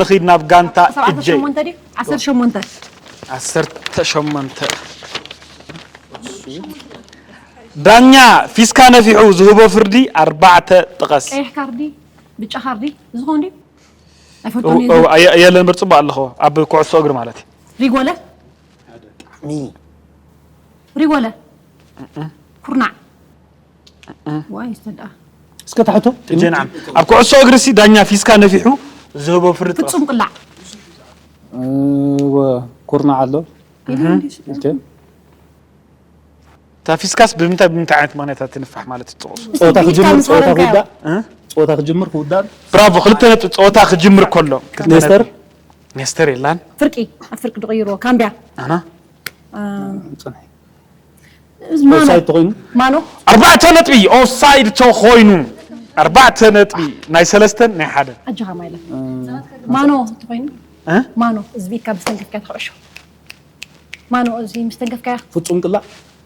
ንኺድ ናብ ጋንታ እጀይ። ዓሰርተ ሸሞንተ ድዩ? ዓሰርተ ሸሞንተ። ዓሰርተ ሸሞንተ። ዳኛ ፊስካ ነፊሑ ዝህቦ ፍርዲ ኣርባዕተ ጥቀስ። ቀይሕ ካርዲ፣ ብጫ ካርዲ፣ ዝኾን ድዩ? የለን በር ጽቡቅ ኣለኹ ኣብ ኩዕሶ እግሪ ማለት እዩ። ሪጎለ ሪጎለ ኩርናዕ ዋይ ስተዳ እስከ ታሕቶ ጀናም ኣብ ኩዕሶ እግሪ ሲ ዳኛ ፊስካ ነፊሑ ዝህቦ ፍርዲ ጥራሕ። ፍጹም ቅላዕ ኩርናዕ ኣሎ። ኦኬ እታ ፊስካስ ብምንታይ ብምንታይ ዓይነት ምኽንያታት ትንፋሕ ማለት ትጥቕሱ? ጸወታ ክጅምር ጸወታ ክውዳእ ጸወታ ክጅምር ክውዳእ ብራቮ ክልተ ነጥቢ ጸወታ ክጅምር ከሎ ክልተ ኔስተር ነጥቢ። ኔስተር የላን ፍርቂ ኣብ ፍርቂ ድቕይርዎ ካምቢያ ኣና ኦፍሳይድ ተኾይኑ ማኖ ኣርባዕተ ነጥቢ ኦፍሳይድ ተኾይኑ ኣርባዕተ ነጥቢ ናይ ሰለስተን ናይ ሓደን ኣጆኻ ማይለ ማኖ ተኾይኑ እ? ማኖ እዚ ቤትካ ብስተንከፍካ ትኽዕሾ ማኖ እዚ ምስ ተንከፍካያ ፍጹም ቅላዕ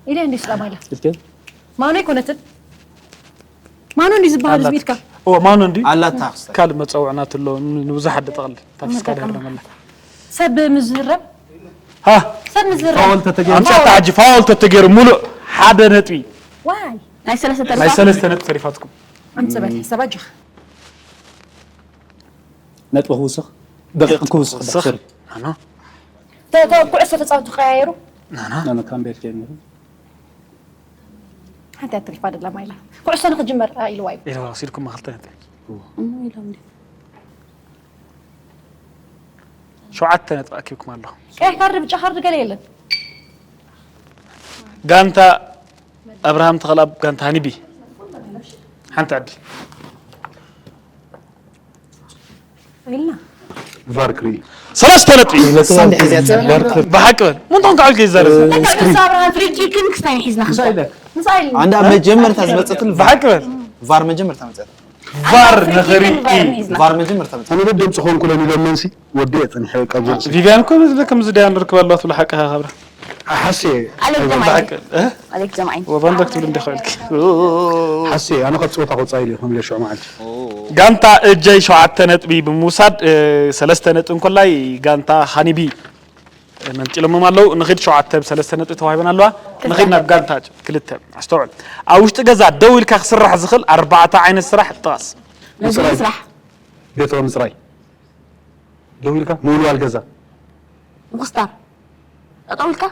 ኢለ እንዲ ስላ ማይላ ኢልከ ማኖ ኣይኮነትን ማኖ እንዲ ዝበሃል እዚ ቤትካ ኦ ማኖ እንዲ ኣላታ ክስታይ ካልእ መጸውዕናት ኣሎ ንብዙሓት ድጠቕል ታፊስካ ድህረመላ ሰብ ምዝረብ ሃ ሰብ ምዝረብ ፋውል ተተገይሩ ኣምጻ ታጂ ፋውል ተተገይሩ ሙሉእ ሓደ ነጥቢ ዋይ ናይ ሰለስተ ናይ ተርፋ ሰለስተ ነጥቢ ተሪፋትኩም ኣምጽበ ሕሰባ ጆኻ ነጥቢ ክውስኽ ደቂቕ ክውስኽ ስኽ ሶሪ ኣኖ ኩዕሶ ተጻወቱ ቀያየሩ ናና ናና ካምቤር ኬን ሓንቲ ኣትሪፋ ደላ ማይላ ኩዕሶ ንክጅመር ኢልዋ እዩ ኢለ ወሲድኩም ክልተ ነጥቢ እሞ ኢሎም ድዩ ሸውዓተ ነጥቢ ኣኪብኩም ኣለኹም ቀይሕ ካርድ ብጫ ካርድ ገለ የለን ጋንታ ኣብርሃም ተኸላ ጋንታ ሃኒቢ ሓንቲ ዕድል ኢልና ቫር ክርኢ ሰለስተ ነጥቢ ብሓቂ በል ምንቶም ካብ ከይዛረብ ክሳብ ፍሪ ኪክን ክስታይ ሒዝና ክስታይ ኢልና ኣንዳ መጀመርታ ዝመፀትሉ ብሓቂ በል ቫር መጀመርታ መፀት ቫር ንኽርኢ ቫር መጀመርታ መፀት ኣነ በደም ጽኾን ኩለን ኢሎም መንሲ ወዲ የጽንሐ ካብ ዘርሲ ቪቪያን እኮ በዚ ከምዚ ድያ ንርክብ ኣለዋ ትብሎ ሓቂ ካብራ ሓሴ ኣሌክ ጀማዒ ብሓቂ እ? ኣሌክ ጀማዒ ወባንዶክ ትብል እንዲ ኸልክ ሓሴ ኣነ ካብ ጸወታ ክወጻእ ኢለ ከም ኢለ ሽዑ መዓልቲ ጋንታ እጀይ ሸውዓተ ነጥቢ ብምውሳድ እ፣ ሰለስተ ነጥቢ እንኮላይ ጋንታ ሃኒቢ መንጢሎሞም ኣለዉ ንኺድ ሸውዓተ ብሰለስተ ነጥቢ ተዋሂበን ኣለዋ ንኺድ ናብ ጋንታ ክልተ ኣስተውዕል ኣብ ውሽጢ ገዛ ደው ኢልካ ክስራሕ ዝኽእል ኣርባዕተ ዓይነት ስራሕ ጥቐስ ነዚ ስራሕ ቤት ምፅራይ ደው ኢልካ ምውልዋል ገዛ ምኽስታር ጠጠው ኢልካ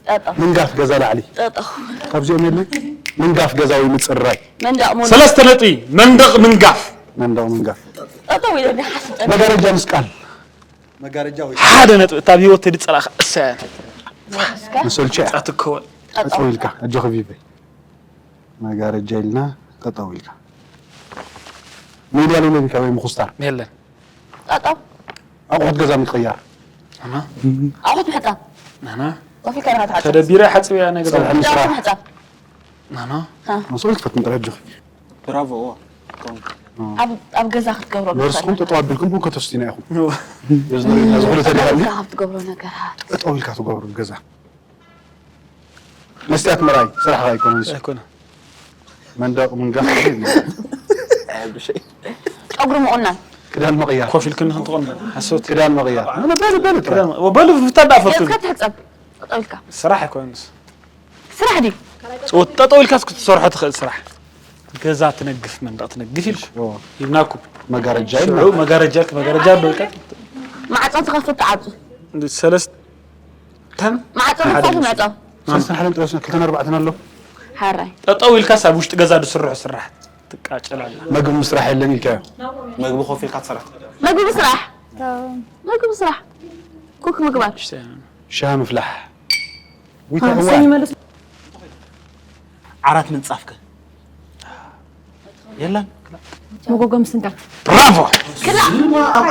ጠጠው ምንጋፍ ገዛ ላዕሊ ጠጠው ካብዚኦም የለ ምንጋፍ ገዛ ወይ ምፅራይ መንደቕ ሙሉ ሰለስተ ነጥቢ መንደቕ ምንጋፍ መንደቕ ምንጋፍ ጠጠው ኢለ ንሓስብ ጠጠው መጋረጃ ምስቃል መጋረጃ ወይ ሓደ ነጥቢ እታ ኣብ ህይወት ድፀላእካ እሰ መሰልቸ ኣትከወል ጠጠው ኢልካ ኣጆኺ ቪቨ መጋረጃ ኢልና ጠጠው ኢልካ ምውልዋል የለን ኢልካ ወይ ምኹስታር የለን ጠጠው ኣቑሑት ገዛ ምቅያር ኣቑሑት ምሕጻብ ናና ኮፍ ኢልካ ኢኻ ትሓጽብ ተደቢረ ሓፅብያ ነገር ፀብሒ ምስራሕ ምሕጻብ ናና መስሎ ክፈት ምጥራይ ኣጆኺ ብራቮ ኣብ ኣብ ገዛ ክትገብሮ ነርስኹም ጠጠው ኣቢልኩም ቡን ከተስቲና ኢኹም ዝኹሉ ተደሃልዩ ካብ ትገብሮ ነገራት ጠጠው ኢልካ ትገብሩ ገዛ መስትያት ምርኣይ ስራሕኻ ኣይኮነን ኣይኮነ መንደቕ ምንጋፍ ጨጉሪ ምቑናን ክዳን መቕያር ኮፍ ኢልክን ክንትኾን ሓሶት ክዳን መቕያር በሉ በሉ ጥራይ ወበሉ ፍታ ዳፈርኩ ገጽካ ትሕጸብ ጠጠው ኢልካ ስራሕ ኣይኮነንስ ስራሕ ድዩ ጠጠው ኢልካስ ክትሰርሖ ትኽእል ስራሕ ገዛ ትነግፍ መንደቕ ትነግፍ ኢልኩ ይብናኩም መጋረጃ ሽዑ መጋረጃ መጋረጃ ኣሎ ኢልካ ማዕጾ ትኸፍት ትዓጹ ሰለስተ ማዕጾ ምኽፈት ምዕጾ ሰለስተን ሓደን ጥረስና ክልተን ኣርባዕተን ኣሎ ሓራይ ጠጠው ኢልካስ ኣብ ውሽጢ ገዛ ዝስርሑ ስራሕ ትቃጨላላ መግቢ ምስራሕ የለን ኢልካዮ መግቢ ኮፍ ኢልካ ትሰርሕ መግቢ ስራሕ መግቢ ስራሕ ኩክ ምግባር ሻሂ ምፍላሕ ዊታ ሰሚ እዋን መልስ ዓራት ምንጻፍከ የለን መጎጎ ምስንካት ብራቮ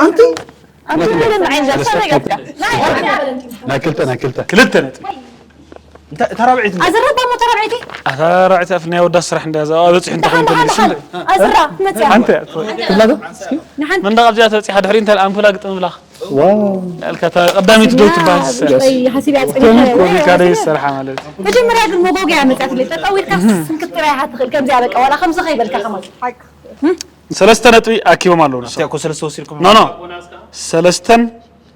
ኣንቲ ኣንቲ ምንም ዓይነት ዘፈነገትካ ናይ ክልተ ናይ ክልተ ክልተ ነጥቢ እንታይ ተራብዒት ኣዝረባ ሞ ተራብዒቲ ኣታ ራዕቲ ኣፍ ናይ ወዳ ስራሕ እንዳ ዛ በጽሕ እንተ ኣዝራ መጽያ ኣንተ ንሓንቲ መንዳ ኣብዚኣ ተበጺሓ ድሕሪ እንተ ኣምፑላ ግጥም ብላኽ ዋው ያልካ ቀዳሚት ደው ትባል ሓሲብ ያጽግነ ኮሚካ ደይ ዝሰርሓ ማለት እዩ መጀመርያ ግን መጎጎያ መጽያት ለ ጠጠው ኢልካ ስንክትራይ ሃትኽእል ከምዚኣ በቃ ዋላ ከምዚ ከይበልካ ከማን ሰለስተ ነጥቢ ኣኪቦም ኣለዉ ንሶም። እኮ ሰለስተ ወሲድኩም ኖ ኖ ሰለስተን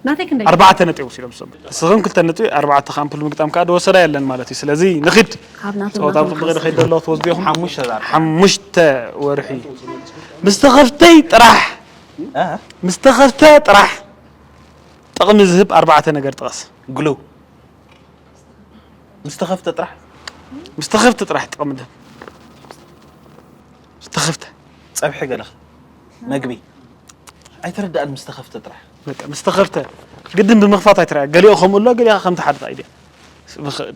ናተይ ክንደይ ኣርባዕተ ነጥቢ ወሲዶም። ንስኹም ክልተ ነጥቢ ኣርባዕተ ከኣምፕል ምግጣም ከዓ ዝወሰዳ የለን ማለት እዩ። ስለዚ ንኺድ ካብ ናቶም ጸወታ ናቶም ብጥቕሚ ኸይድ ዘሎ ትወስዱ ኢኹም። ሓሙሽተ ሓሙሽተ ወርሒ ምስ ተኸፍተይ ጥራሕ እ? ምስ ተኸፍተ ጥራሕ ጥቕሚ ዝህብ ኣርባዕተ ነገር ጥቀስ። ግሉ ምስ ተኸፍተ ጥራሕ ምስ ተኸፍተ ጥራሕ ጥቕሚ ዝህብ ምስ ተኸፍተ ጸብሒ ገለኸ መግቢ ኣይተረዳእን። ምስ ተኸፍተ ጥራሕ በቃ ምስ ተኸፍተ ግድን ብምኽፋት ኣይትረኣ። ገሊኦ ከምኡ ኣሎ፣ ገሊኣ ከምቲ ሓደ ኢድያ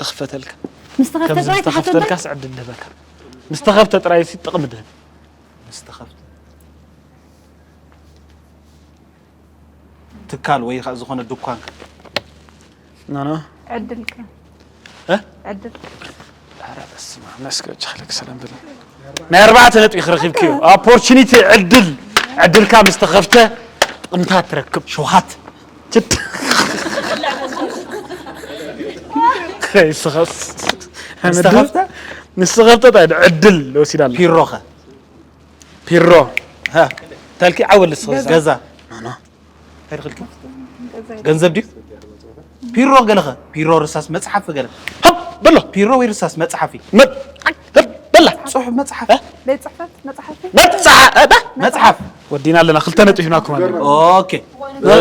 ድኽፈተልካ ምስ ተኸፍተ ከምዚ ጥራይ ምስ ተኸፍተልካ ትሓተልካ ስዕድ ድበካ ምስ ተኸፍተ ጥራይ ሲ ጥቕሚ ድህብ። ምስ ተኸፍተ ትካል ወይ ከዓ ዝኾነ ድኳን ኖ ኖ ዕድልካ እ? ዕድል ኧረ በስመ ኣብ ነስከ ቻለክ ሰላም በል። ናይ ኣርባዕተ ነጥቢ ክረኺብክዮ ኦፖርቹኒቲ ዕድል ዕድልካ ምስ ተኸፍተ ጥቕምታት ትረክብ። ሸውሃት ችድ ከይስኸስ ምስ ተኸፍተ ምስ ተኸፍተ ታይ ዕድል ወሲዳ ኣላ። ፒሮኸ ፒሮ ሃ ታልኪ ዓወል ስኸስ ገዛ ኖ ኖ ኣይርኽልኪ ገንዘብ ድዩ ፒሮ ገለኸ ፒሮ ርሳስ መጽሓፍ ገለ ሃብ በሎ ፒሮ ወይ ርሳስ መጽሓፊ መ- በላ ጽሑፍ መጽሓፍ ቤት ፅሕፈት መፅሓፊ መጽሓ መጽሓፍ ወዲና ኣለና ክልተ ነጥቢ ሂብናኩም ኣለና። ኦኬ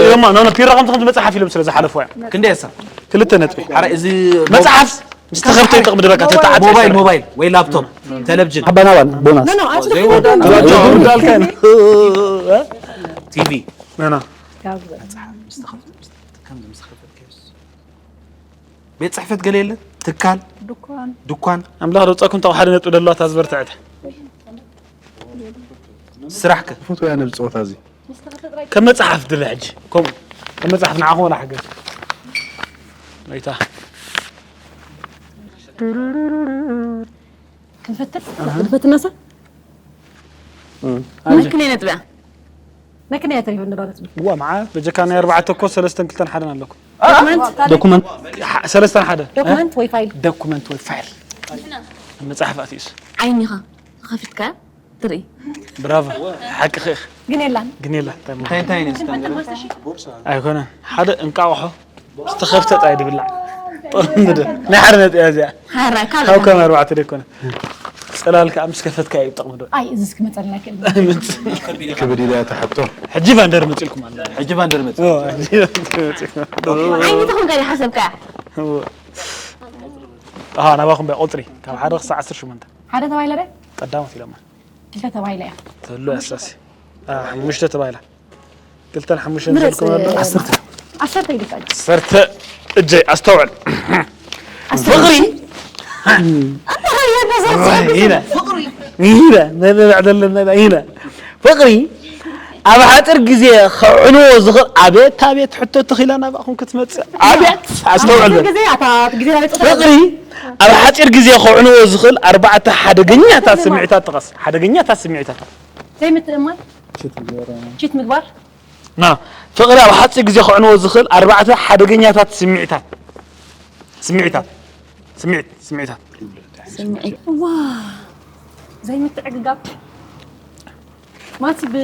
ዮማ ኖ ኖ ፒሮ ከምቲ ከምቲ መጽሓፍ ኢሎም ስለ ዝሓለፉ እያ ክንደይ እሳ ክልተ ነጥቢ ሓረ እዚ መጽሓፍ ምስ ተኸፍተ ጥቕሚ ድረካ ተተዓጽ ሞባይል ሞባይል ወይ ላፕቶፕ ቴሌቪዥን ሓባናባን ቦናስ ኖ ኖ ኣብቲ ዘይወዳ ዳልካን ቲቪ ኖ ኖ ቤት ጽሕፈት ገለ የለን ትካል ድኳን ድኳን ኣምላኽ ደውፀኩም ተው ሓደ ነጥቢ ደለዋ ታዝበርትዐት ስራሕ ከ ፈትያ ነብ ፀወታ እዚ ከም መጽሓፍ ድለ ሕጂ ከምኡ ከም መጽሓፍ ንዓኹም ወላ ሓገዝ ወይታ ክንፈትን ክንፈትናሳ መክነይ ነጥብያ መክነይ ተሪፈ ንዶ ነጥቢ ዋ መዓ በጀካ ናይ ኣርባዕተ እኮ ሰለስተን ክልተን ሓደን ኣለኩ ዶኩመንት ሰለስተን ሓደ ዶክመንት ወይ ፋይል ዶኩመንት ወይ ፋይል መጽሓፍ ኣትዩስ ዓይኒኻ ከፊትካ ትርኢ ብራቮ ሓቂ ኸ ግን የላን ግን የላ እንታይ እንታይ እንታይ ነስካ ኣይኮነ ሓደ እንቃቑሖ ዝተኸፍተ ጣይ ድብላዕ ጥቕምዶ ናይ ሓደ ነጥያ እዚኣ ሓራ ካብ ካብ ከም ኣርባዕተ ደኮነ ጽላል ከዓ ምስ ከፈትካ እዩ ጥቕምዶ ኣይ እዚ እስኪ መፀልና ክእል ክብድ ኢላ ተሓቶ ሕጂ ቫንደር መፂልኩም ኣሎ ሕጂ ቫንደር መጽ ዓይኒ ተኹም ገለ ሓሰብካ ኣሃ ናባኹም በ ቁፅሪ ካብ ሓደ ክሳብ ዓሰርተ ሸሞንተ ሓደ ተባሂለ ደ ቀዳሞት ኢሎማ ክልተ ተባሂለ እያ ተሎ ያሳሲ ሓሙሽተ ተባሂላ ክልተን ሓሙሽተን ምረፅ ዘልኩም ኣሎ ዓሰርተ ዓሰርተ ኢልካ ሰርተ እጀይ ኣስተውዕል ፍቕሪ ኣንተኸየነዘ ይነ ይነ መበብዕ ዘለና ይነ ፍቕሪ ኣብ ሓፂር ግዜ ከዕንዎ ዝኽእል ኣቤት ኣቤት ሕቶ ተኺላ ናባኹም ክትመፅእ ኣቤት ኣስተውዕል በል ግዜ ኣታ ግዜ ናበይ ጥቕስ ፍቕሪ ኣብ ሓፂር ግዜ ከዕንዎ ዝኽእል ኣርባዕተ ሓደገኛታት ስምዒታት ጥቀስ ሓደገኛታት ስምዒታት ዘይምትእማን ቺት ምግባር ና ፍቕሪ ኣብ ሓፂር ግዜ ከዕንዎ ዝኽእል ኣርባዕተ ሓደገኛታት ስምዒታት ስምዒታት ስምዒት ስምዒታት ስምዒት ዋ ዘይምትዕግጋብ ማለት ብ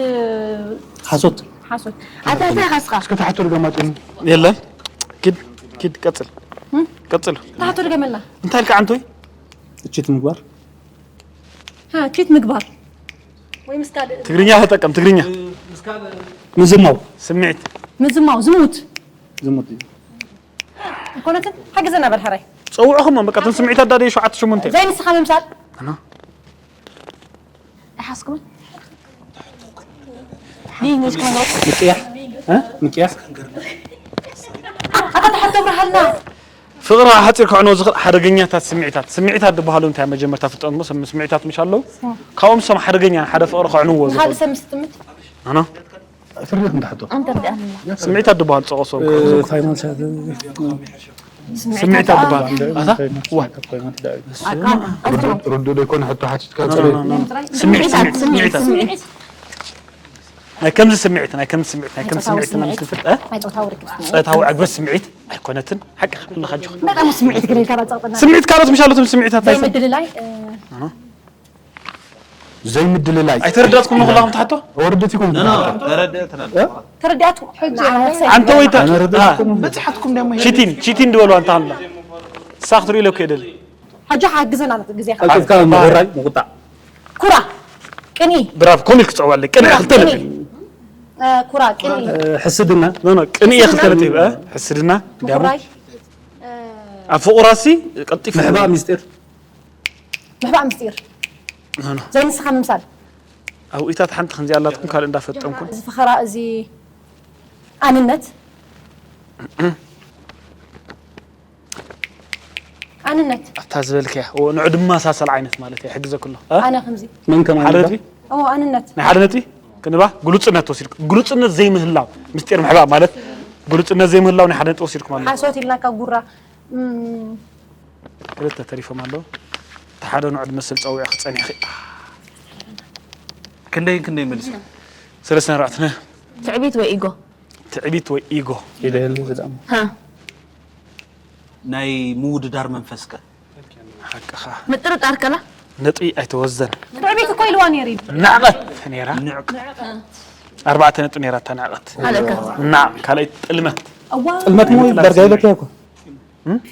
ሓሶት ሓሶት ኣታ እንታይ ኻስኻ እስከ ተሓቶ ድገማጭን የለን ኪድ ኪድ ቀፅል ቀፅሉ ታሕቶ ድገመልና እንታይ ኢልካ ዓንቶይ እችት ምግባር ቺት ምግባር ወይ ምስ ካልእ ትግርኛ ተጠቀም ትግርኛ ምዝማው ስምዒት ምዝማው ዝሙት ዝሙት እዩ ኣይኮነትን ሓግዘና በል ሕራይ ፀውዕኹም በቃ እቶም ስምዒት ኣዳደየ ሸውዓተ ሸሞንተ ዘይ ንስኻ ምምሳል ኣና ኣይሓስኩምን ይህ ንዝኮነ ምቅያሕ እ? ምቅያሕ ኣታ ተሓቶ ብርሃልና ፍቕሪ ሓፂር ክዕንዎ ዝኽእል ሓደገኛታት ስምዒታት ስምዒታት ዝበሃሉ እንታይ መጀመርታ ፍልጠት ሞ ስምዒታት ምሽ ኣለዉ ካብኦም ሰም ሓደገኛ ሓደ ፍቕሪ ክዕንዎ ንካልእ ዝኽእል ሰብ ምስትምት ኣና ትርኢኹም ትሓቶ ኣንተ ርዳእና ስምዒታት ዝበሃሉ ፀቐሶም ፋይናንስ ስምዒታት ዝበሃሉ ኣታ ዋ ርዱ ዘይኮነ ሕቶ ሓቲትካ ስምዒት ስምዒት ስምዒታት ናይ ከምዚ ስምዒት ናይ ከምዚ ስምዒት ናይ ከምዚ ስምዒት እና ምስ ንፍልጠ ናይ ፆታዊ ርክብ ስምዒት ፆታዊ ዕግበት ስምዒት ኣይኮነትን ሓቂ ክብልኻ ጆ በጣም ስምዒት ግን ኢልካ ዳፀቕጥና ስምዒት ካልኦት ምሽ ኣለቶም ስምዒታት ናይ ሰብ ዘይምድልላይ ዘይምድልላይ ኣይተረዳእትኩም ንኹላኹም ትሓቶ ወርደት ይኹን ተረድእ ትላለህ። ተረዲኣትኩም ሕጂ ኣንተ ወይታ ተረዳእትኩም ቺቲን ቺቲን ድበሉ ኣንተ ኣላ ሳኽ ትርኢ ኢለ እኮ የደሊ ሕጂ ሓግዘና ግዜ ቀልጥፍካ ምሁራይ ምቁጣዕ ኩራ ቅኒ ብራፍ ኮሚል ክፀዋለ ቅን ክልተ ነጥቢ ኩራ ቅኒ ሕስድና ኖ ኖ ቅን እየ ክልተ ነጥቢ እ? ሕስድና ዲያሞ ምሁራይ ኣብ ፍቑራሲ ቀልጢፉ ምሕባእ ሚስጢር ምሕባእ ምስጢር ኖ ኖ ዘይንስኻ ምምሳል ኣብኢታት ሓንቲ ከምዚ ኣላትኩም ካልእ እንዳፈጠምኩም እዚ ፈኸራ እዚ ኣንነት ኣንነት ኣብታ ዝበልክያ ንዑ ድማ ሳሰል ዓይነት ማለት እየ ሕግዘክሎ ኣነ ከምዚ መን ከማን ሓደ ይባ ነጥቢ ኦ ኣንነት ናይ ሓደ ነጥቢ ክንባ ግሉፅነት ወሲድኩ ግሉፅነት ዘይምህላው ምስጢር ምሕባእ ማለት ግሉፅነት ዘይምህላው ናይ ሓደ ነጥቢ ወሲድኩም ኣሎ ሓሶት ኢልናካ ጉራ እም፣ ክልተ ተሪፎም ኣለዉ እቲ ሓደ ንዑ ዝመስል ፀዊዖ ክፀኒሕ ክንደይ ክንደይ መልስ ሰለስተ ኣርባዕተ ትዕቢት ወይ ኢጎ ትዕቢት ወይ ኢጎ ይደል ዝዳም ሃ ናይ ምውድዳር መንፈስከ ሓቅኻ ምጥርጣር ከላ ነጥቢ ኣይተወዘን ትዕቢት እኮ ኢልዋ ነይሩ እዩ ናዕቐት ነራ ኣርባዕተ ነጥቢ ነራ እታ ናዕቐት ኣለካ እና ካልኣይ ጥልመት እዋ ጥልመት ሞ ዳርጋ ይለካ እኮ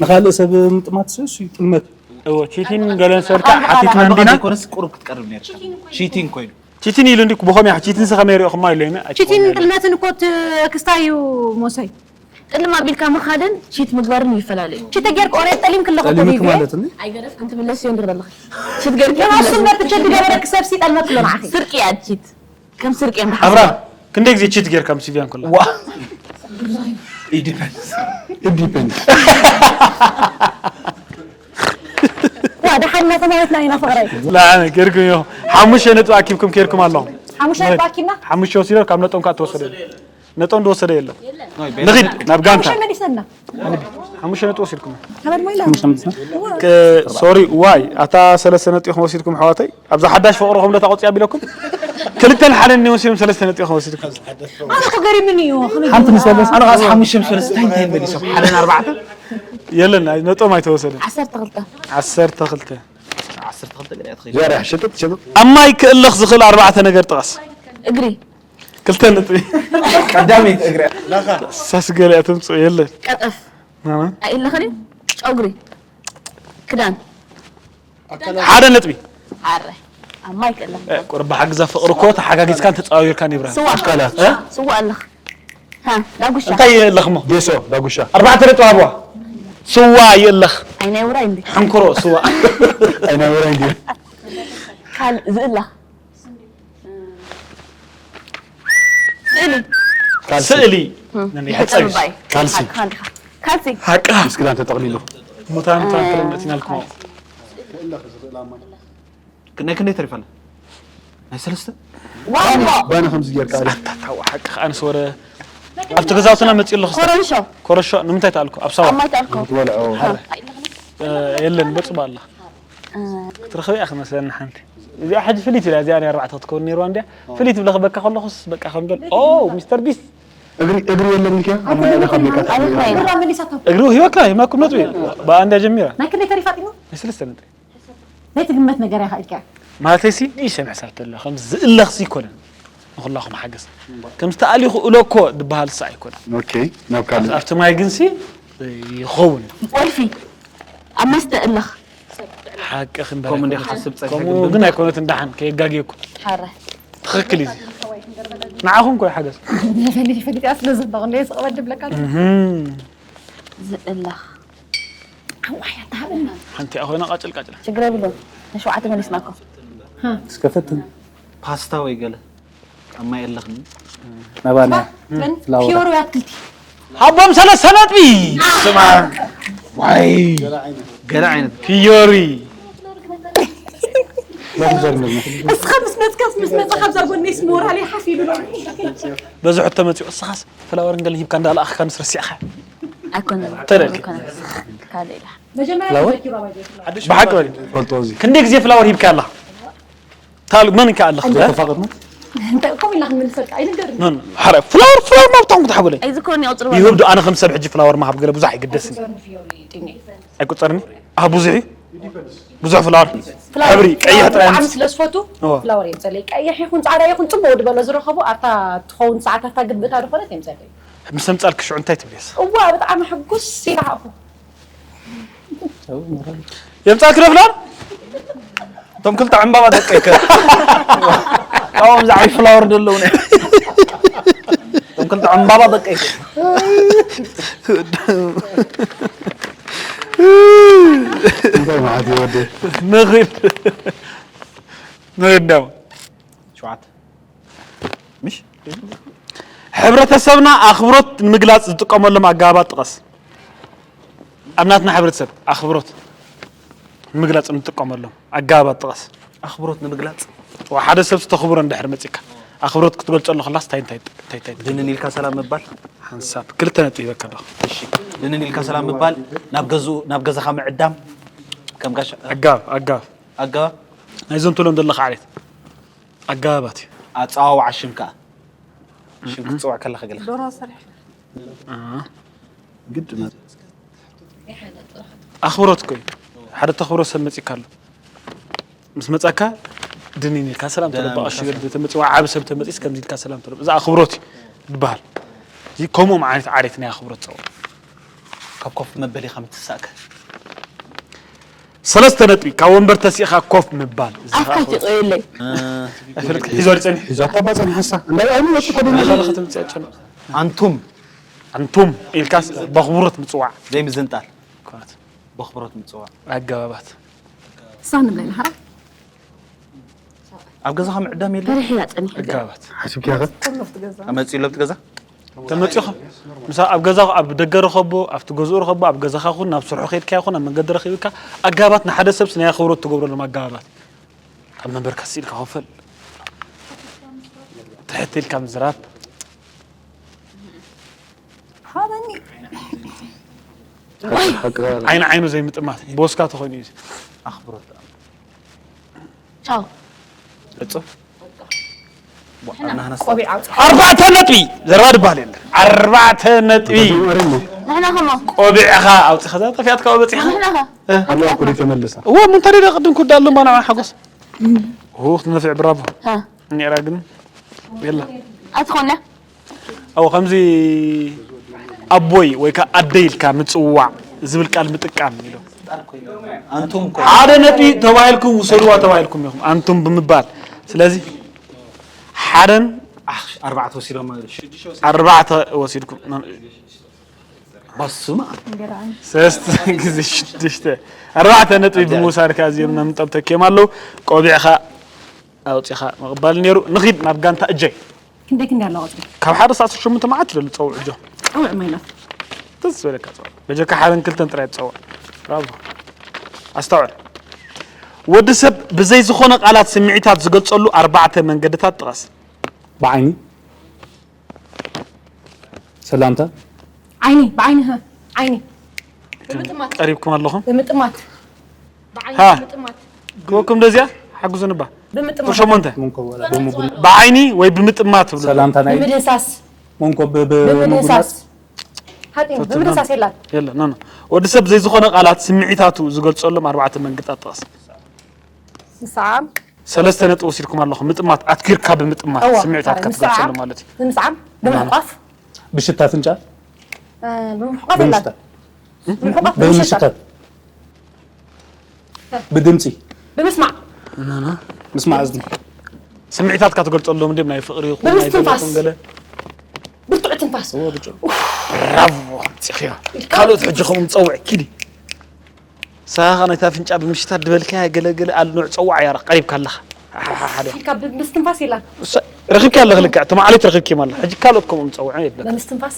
ንኻልእ ሰብ ምጥማት ሰሱ ጥልመት እዎ ቺቲን ገለን ሰልካ ሓቲትና እንዲና ኮነስ ቁሩብ ክትቀርብ ነርካ ቺቲንግ ኮይኑ ቺቲን ኢሉ እንዲ ብኸም ያ ቺቲን ሰኸመ ሪኦኹማ ኢሉ ቺቲን ጥልመትን እኮ ክስታይ እዩ ሞሰይ ጥልም ኣቢልካ ምኻድን ቺት ምግባርን ይፈላለዩ ቺተ ጌርክ ኦሬት ጠሊም ክለኹ ጠሊምክ ማለት እንዴ ኣይገደፍክን ትምለስ እዮ ንርኢ ኣለኻ ቺት ገርካ የማሱነት ቸድ ገበረክ ሰብሲ ጠልመት ክሎ ንዓኺ ስርቂ እያ ቺት ከም ስርቂ እዮም ኣብራ ክንደይ ግዜ ቺት ጌርካ ምስ ቪያን ከላ ኢዲፐንስ ኢዲፐንድ ዋ ደሓን እናተማየትና ኢና ፍቕረይ ላነ ጌርኩም ኢኹም ሓሙሽተ ነጥቢ ኣኪብኩም ኬርኩም ኣለኹም ሓሙሽተ ነጥቢ ኣኪብና ሓሙሽተ ወሲዶ ካብ ነጦም ከዓ ተወሰደ የለን ነጦም ዝወሰደ የለን ንኺድ ናብ ጋንታ ሓሙሽተ መሊሰና ሓሙሽተ ነጥቢ ወሲድኩም ከመድ ሞይላ ሶሪ ዋይ ኣታ ሰለስተ ነጥቢኹም ወሲድኩም ኣሕዋተይ ኣብዛ ሓዳሽ ፍቕርኹም ዶ ተቆፂ ኣቢለኩም ክልተን ሓደን ወሲዶም ሰለስተ ነጥቢኹም ወሲድኩም ኣነ እኮ ገሪምኒ እዩ ከመይ ሓንቲ ንሰለስ ኣነ ኻስ ሓሙሽተ ምስ በለስ እንታይ እንታይ መሊሶም ሓደን ኣርባዕተ የለን ኣይ- ነጦም ኣይተወሰደን ዓሰርተ ክልተ ዓሰርተ ክልተ ዓሰርተ ክልተ ገለ ትኸይድ ዛሬ ሽጥጥ ሽጥጥ ኣብ ማይ ክእለኽ ዝኽእል ኣርባዕተ ነገር ጥቐስ እግሪ ክልተ ነጥቢ ቀዳመይቲ እግሪ ሳስ ገለ እያ ተምፅኦ የለን ቀጠፍ ናና ኣይእለኸ ድዩ ጨጉሪ ክዳን ሓደ ነጥቢ ኣረ ኣብ ማይ ክእለኽ ቁርባ ሓግዛ ፍቕሪ እኮ ተሓጋጊዝካን ተፃዊርካን ይብራ ስዋ ኣካላት ስዋ ኣለኽ ሃ ዳጉሻ እንታይ የለኽሞ ጌሶ ዳጉሻ ኣርባዕተ ነጥቢ ኣብዋ ስዋ የለኽ ኣይ ናይ ውራይ እንዲ ሕንኩሮ ስዋ ኣይናበረ እንዲ ካልእ ዝእለኽ ስእሊ ስእሊ ይሕጸብ ባይ ካልሲ ሓቅኻ እንዲኻ ካልሲ ሓቅኻ ምስ ክዳን ተጠቕሊሉ ሙታን ሙታን ክለምነት ኢናልኩም ክንደይ ክንደይ ተሪፋለ ናይ ሰለስተ ዋንቦ ባና ከምዚ ጌርካ ኣለ ታዋ ሓቅኻ ኣንስ ወረ ኣብቲ ገዛውትና መፅኡ ኣለኹ ኮረንሾ ኮረሾ ንምንታይ ተኣልኩ ኣብ ሳዋ ኣብ ማይ ተኣልኮ ትበልዖ የለን በፅባ ኣላ ክትረኸቢ እያ ክመስለኒ ሓንቲ እዚኣ ሕጂ ፍልይቲ ኢላ እዚኣ ናይ ኣርባዕተ ክትከውን ነይርዋ እንዲያ ፍልይቲ ብለ ክበካ ከለኹስ በቃ ከም በል ኦ ሚስተር ቢስ እግሪ እግሪ የለን ልክያ ኣብ ማይ ኢኻ ሜቃ ኣቤት ናይ እግሪ ሂወካ ሂማኩም ነጥቢ ብኣ እንዲያ ጀሚራ ናይ ክንደይ ተሪፋ ጢሙ ናይ ሰለስተ ነጥቢ ናይ ትግመት ነገር ኢኻ ኢልካ ማለተይሲ ንእሽተይ ምሕሳብ ተሎ ከም ዝእለኽሲ ይኮነን ንኩላኹም ሓገዝ ከም ዝተኣሊኹ እሎ እኮ ዝበሃል ሳ ኣይኮነን ኦኬ ናብ ካልእ ኣብቲ ማይ ግንሲ ይኸውን ወልፊ ኣብ መስተ እለኽ ሓቂ ከምኡ እንዲ ሓስብ ፀግሐ ከምኡ ግን ኣይኮነትን ደሓን ከየጋግየኩም ሓረ ትኽክል እዩ ንዓኹም ኮይ ሓገዝ ፈሊጥ ፈሊጥ እያ ስለ ዝህበቕ እንደ ስቕበድ ድብለካ እህም። ዝእለኽ ኣዋይ ኣተሃበና ሓንቲ ኮይና ቃጭል ቃጭል ችግር የብሉን ንሸውዓተ መሊስናኩም እስከ ፈትን ፓስታ ወይ ገለ ኣብ ማይ ኣለኽኒ ናባና ምን ፍላወር ፊዮሪ ኣትክልቲ ሃቦም ሰለስተ ነጥቢ ስማ ዋይ ገለ ዓይነት ፊዮሪ ሎሚ ዘርመዝመ እስኻ ምስ መፅካስ ምስ መፅኻ ኣብዛ ጎነይስ ሞራል ሓፍ ኢሉ ሎ በዚ ሕቶ መፂኡ እስኻስ ፍላወር እንገለ ሂብካ እንዳለኣኽካ ንስ ረሲዕኻ ኣይኮነን ተደልኪ። ኣይኮነን። ካልእ ኢላ መጀመርያ ፍላወር? ተዘኪሩ ኣባይ ዘይፍላ ብሓቂ በል ፈልጦ እዚ ክንደይ ግዜ ፍላወር ሂብካ ኣላ ታል መን ከ ኣለኽ ተፋቀጥና እንታይ ከምኡ ኢላ ክንምልሰልካ ኣይንገርን ኖን ሓረ ፍላወር ፍላወር ማብታም ክትሓብለይ ኣይዝክሮን ይቕፅር ይህብ ዶ ኣነ ከም ሰብ ሕጂ ፍላወር ምሃብ ገለ ብዙሕ ኣይግደስን ኣይቁፀርኒ ኣብ ብዙሕ እዩ ብዙሕ ፍላወር። ፍላወር ሕብሪ ቀይሕ ጥራይ ብጣዕሚ ኣምጽ- ስለ ዝፈቱ እዋ። ፍላወር የምፀለይ። ቀይሕ ይኹን ፃዕዳ ይኹን ፅቡቅ ዝበሎ ዝረኸቡ ኣብታ ትኸውን ሰዓት ኣብታ ግብእታ ዝኾነት የምፀለይ። ምስ ኣምጻልክሽ እንታይ ትብልስ? እዋ ብጣዕሚ ሕጉስ ይረሃኹ። የምጻልክ ዶ ፍላወር? እቶም ክልተ ዕምባባ ደቀይከ ካብኦም ዝዓይ ፍላወር ደለውነ እቶም ክልተ ዕምባባ ደቀይከ እንታይ ማለት እዩ ወዲ ንኺድ ንኺድ ደሞ ሸውዓተ ምሽ ሕብረተሰብና ኣኽብሮት ንምግላፅ ዝጥቀመሎም ኣገባባት ጥቀስ። ኣብ ናትና ሕብረተሰብ ኣኽብሮት ንምግላፅ እንጥቀመሎም ኣገባባት ጥቀስ። ኣኽብሮት ንምግላፅ ዋ፣ ሓደ ሰብ ዝተኽብሮ እንድሕር መፂካ ኣኽብሮት ክትገልፀሉ ከላስ እንታይ እንታይ እንታይ እንታይ ድንን ኢልካ ሰላም ምባል ሓንሳብ ክልተ ነጥቢ ይበካ ኣለኹ። እሺ ድንን ኢልካ ሰላም ምባል ናብ ገዝኡ ናብ ገዛኻ ምዕዳም ከም ጋሽ ኣጋብ ኣጋብ ኣገባብ ናይዞም ትብሎም ዘለኻ ዓሌት ኣገባባት እዩ። ኣፀዋውዓ ሽም ከዓ ሽም ክትፅዋዕ ከለኻ ገለ ዶሮ ሰሪሕ ግድ ኣኽብሮት እኮ እዩ። ሓደ ተኽብሮ ሰብ መፂካ ኣሎ ምስ መፃካ ድንን ኢልካ ሰላም ደህና ተለበቐ ምሳኻ። ሽግር ተመፂ ዓብ ሰብ ተመፂስ ከምዚ ኢልካ ሰላም ተለበ እዛ ኣኽብሮት እዩ ዝበሃል። እዚ ከምኦም ዓይነት ዓሌት ናይ ኣኽብሮት ፀው ካብ ኮፍ መበሊኻ ምትሳእከ ሰለስተ ነጥቢ ካብ ወንበር ተሲእኻ ኮፍ ምባል እዚ ኣፍካ ከኣ ኣኽብሮት። ትቆየለይ ኣይፈልጥ ሒዞ ሊፀኒ ሒዛታ ባፅን ሓሳ እንታይ ኣይኑ ወጥቶ ደሞ ናባኻ ትምፅእ ጨነቕ ኣንቱም ኣንቱም ኢልካስ በኽብሮት ምፅዋዕ ዘይምዝንጣል ኮነት በኽብሮት ምፅዋዕ ኣገባባት ሳን ብለና ሓራ ኣብ ገዛኻ ምዕዳም የለ ፈሪሕያ ፀኒሕ ኣገባባት ሓሲብኪያ ኸ መፂኡ ለብቲ ገዛ ተመፂኹ ምሳ ኣብ ገዛ ኣብ ደገ ረኸቦ ኣብቲ ገዝኡ ረኸቦ ኣብ ገዛኻ ኹን ናብ ስርሑ ከድካ ይኹን ኣብ መንገዲ ረኺብካ ኣገባባት ንሓደ ሰብስ ናይ ኣኽብሮት ትገብረሎም ኣገባባት ካብ መንበርካ ስኢልካ ኮፈል ትሕት ኢልካ ምዝራብ ሃበኒ ሓቂ ዓይኒ ዓይኑ ዘይምጥማት ቦስካ ተኾይኑ እዩ ኣኽብሮት ቻው ዕፁብ ናህና ቆቢዕ ኣውፅእ ኣርባዕተ ነጥቢ ዘረባ ድበሃል የለ ኣርባዕተ ነጥቢ ሪሞ ንሕና ከሞ ቆቢዕኻ ኣውፂኻ እዛ ጠፊኣትካ በፂኻ ንሕና ከ ኣለዋ ኩዲ ተመልሳ እዎ ምንታይ ደ ቅድም ኩዳ ኣሎ ማና ሓጎስ ሁ ክትነፍዕ ብራቦ ሃ ኔራ ግን የላ ኣትኾነ ኣው ከምዚ ኣቦይ ወይ ከዓ ኣደይ ኢልካ ምፅዋዕ ዝብል ቃል ምጥቃም ኢሉ ኣንቱም እኮ ሓደ ነጥቢ ተባሂልኩም ውሰድዋ ተባሂልኩም ኢኹም ኣንቱም ብምባል ስለዚ ሓደን ኣርባዕተ ወሲዶም ኣርባዕተ ወሲድኩም በስመ ሰለስተ ግዜ ሽዱሽተ ኣርባዕተ ነጥቢ ብምውሳድካ እዚኦም ነምጠብ ተኪዮም ኣለዉ ቆቢዕኻ ኣውፂኻ ምቕባል ነይሩ ንኺድ ናብ ጋንታ እጀይ ክንደይ ክንደይ ኣለዋ ቆፅሪ ካብ ሓደ ሰዓት ሸሞንተ መዓት ይደሉ ፀውዕ እጆ ፀውዕ ማይናት ደስ ዝበለካ ፀውዕ በጀካ ሓደን ክልተን ጥራይ ትፀውዕ ብራቮ ኣስተውዕል ወዲ ሰብ ብዘይ ዝኾነ ቃላት ስምዒታት ዝገልፀሉ ኣርባዕተ መንገድታት ጥቐስ ብዓይኒ ሰላምታ ዓይኒ ብዓይኒ ሀ ዓይኒ ቀሪብኩም ኣለኹም ብምጥማት ሃ ክበኩም ደዚያ ሓግዙ ንባ ብምጥማት ሸሞንተ መንኮ ወላ ብምጉን ብዓይኒ ወይ ብምጥማት ትብሉ ሰላምታ ናይ ብምድህሳስ መንኮ ብምድህሳስ ሃጢም ብምድህሳስ የላን የለ ኖ ኖ ወዲ ሰብ ዘይዝኾነ ቃላት ስምዒታቱ ዝገልፀሎም ኣርባዕተ መንገድታት ጥቐስ ንስዓም ሰለስተ ነጥቢ ወሲድኩም ኣለኹም ምጥማት ኣትኪርካ ብምጥማት እዋ፣ ስምዒታትካ ምስዓም። ትገልፀሎም ማለት እዩ ብምስዓም ብምሕቋፍ ብሽታ ፍንጫ እ፣ ብምሕቋፍ የላን ብምሽታት ብምሕቋፍ ብምሽታት ብድምፂ ብምስማዕ ምስማዕ እዝኒ ስምዒታትካ ትገልፀሎም እንዲም ናይ ፍቅሪ ይኹን ናይ ብምስትንፋስ። ገለ ይኹን ገለ ብርቱዕ ትንፋስ ብራቮ ፅኽዮ ካልኦት ሕጂ ከምኡ ምፀውዕ ኪዲ ሳኻ ናይታ ፍንጫ ብምሽታት ድበልካ ገለገለ ኣልኖዕ ፀዋዕ ያራ ቀሪብካ ኣለኻ ሓሓሓደ ኢልካ ብምስትንፋስ የላን ረኺብካ ኣለኽ ልክዕ ተማዕሊት ረኺብኪም ኣለ ሕጂ ካልኦት ከምኡ ምፀውዕ የለን ብምስትንፋስ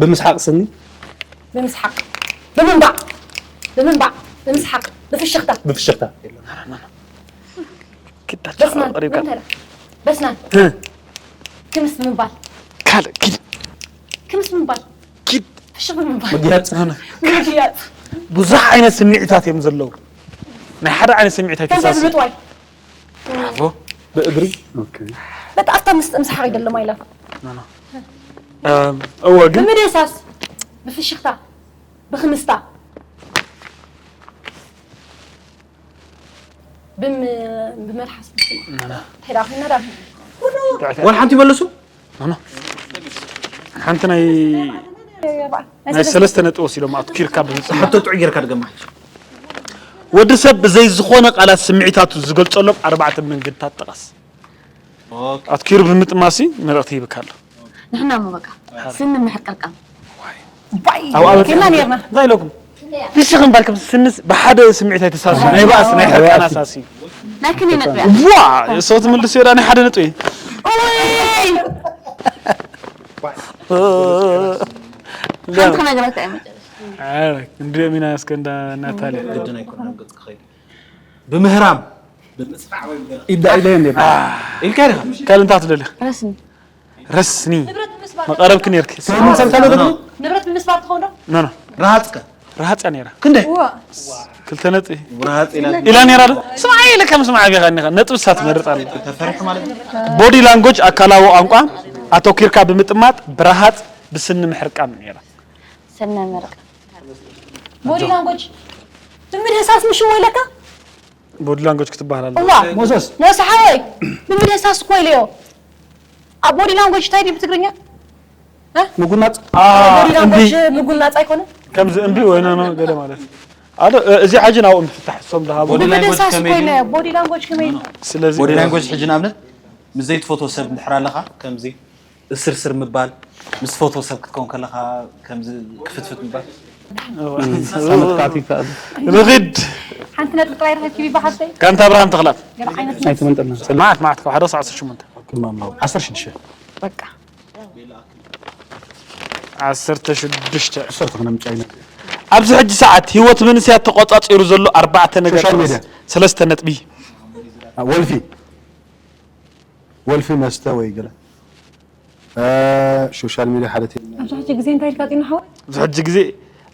ብምስሓቅ ስኒ ብምስሓቅ ብምንባዕ ብምንባዕ ብምስሓቅ ብፍሽኽታ ብፍሽኽታ በስናን ቀሪብካ ምንታይ በስናን ክምስ ብምባል ካልእ ኪድ ክምስ ብምባል ኪድ ፍሽኽ ብምባል ምግያፅ ምግያፅ ብዙሕ ዓይነት ስምዒታት እዮም ዘለዉ ናይ ሓደ ዓይነት ስምዒት ከምዚ ኣይተሳስ ብምጥዋይ ብራቮ ብእግሪ በጣም ኣብታ ምስ ምስሓቕ ይደለም ኣይላፋ እወ ግን ብምድህሳስ ብፍሽኽታ ብክምስታ ብም- ብመልሓስ ናና ሒራኺና ዳ ዋላ ሓንቲ ይመልሱ። ሓንቲ ናይ ናይ ሰለስተ ነጥቢ ወሲዶም ኣትኪርካ ብምፅሓፍ ሕቶ ጥዑይ ጌርካ ድገማ። ወዲ ሰብ ብዘይ ዝኾነ ቃላት ስምዒታቱ ዝገልፀሎም ኣርባዕተ መንገድታት ጥቐስ። ኣትኪሩ ብምጥማሲ መልእኽቲ ይብካ ኣሎ። ንሕና እሞ በቃ ስኒ ምሕቅርቃም ባይ ኬና ነርና እንታይ ኢለኩም? ንስኽም ባልኩም ስንስ ብሓደ ስምዒት ኣይተሳስዩ ናይ ባእስ ናይ ሕርቃን ኣሳስዩ ናይ ክንደይ ነጥቢ እያ? ዋ ሰው ትምልስ ይራ ናይ ሓደ ነጥቢ ኦይ ሓንቲ ክነግረካ እየ መጨረሻ እንድኦም ኢና እስከ እንዳ ናታልያ ግድን ኣይኮነን ኣብ ገጽ ክኸይድ ብምህራም ኢዳ ኢዳ እንዴ ኢልካ ኢኻ ካልእ እንታይ ትደልያ ረስኒ ረስኒ መቐረብክ ነርክ ምን ሰልታለ ደግሞ ንብረት ብምስባር ትኸውን ዶ? ኖ ኖ ረሃጽከ ረሃጽያ ነይራ ክንደይ ክልተ ነጥቢ ረሃጽ ኢላ ኢላ ነይራ ዶ ስማዕ ኢለ ከም ስማዕ ቢኻ ኒኻ ነጥቢ ሳት መርጥ ኣለ ተፈሪሑ ማለት ነው። ቦዲ ላንጎጅ ኣካላዊ ቋንቋ ኣተኪርካ ብምጥማጥ ብረሃጽ ብስኒ ምሕርቃም ነይራ ሰነ መርቃ ቦዲ ላንጎጅ ብምድህሳስ ምሽ ወይለካ ቦዲ ላንጎጅ ክትበሃል ኣለ እዋ ሞሰስ ሞሳ ሓወይ ብምድህሳስ እኮ ኢለዮ ኣብ ቦዲ ላንጎጅ እንታይ ድዩ ብትግርኛ ምጉናጽ ቦዲ ላንጎጅ ምጉናጽ ኣይኮነ ከምዚ እምቢ ወይና ነው ገለ ማለት ኣዶ እዚ ሓጂ ናብኡ ምፍታሕ እሶም ዝሃቡ ቦዲ ላንጎጅ ብምድህሳስ እኮ ከመይ ኢለዮ ቦዲ ላንጎጅ ከመይ ስለዚ ቦዲ ላንጎጅ ሕጂ ንኣብነት ምስ ዘይትፈትዎ ሰብ እንድሕር ኣለኻ ከምዚ እስርስር ምባል ምስ ፈትዎ ሰብ ክትከውን ከለኻ ከምዚ ክፍትፍት ምባል ሳመት ካቲ ይከኣል ንኺድ ሓንቲ ነጥቢ ጥራይ ረኺብኪ ቢባ ሓፍተይ ጋንታ ኣብርሃም ተኽላት ገለ ዓይነት ኣይተመንጠልና ማዓት ማዓት ካብ ሓደ ክሳብ ዓሰርተ ሸሞንተ ዓሰርተ ሽዱሽተ በቃ ዓሰርተ ሽዱሽተ ዓሰርተ ክነምጫ ኢና ኣብዚ ሕጂ ሰዓት ህይወት መንእሰያት ተቆጻጺሩ ዘሎ ኣርባዕተ ነገር ሶሻል ሚድያ። ሰለስተ ነጥቢ ወልፊ ወልፊ መስተ ወይ ገለ እ፣ ሶሻል ሚድያ ሓደ ቴ ኣብዚ ሕጂ ግዜ እንታይ ኢልካ ፂና ሓወይ ኣብዚ ሕጂ ግዜ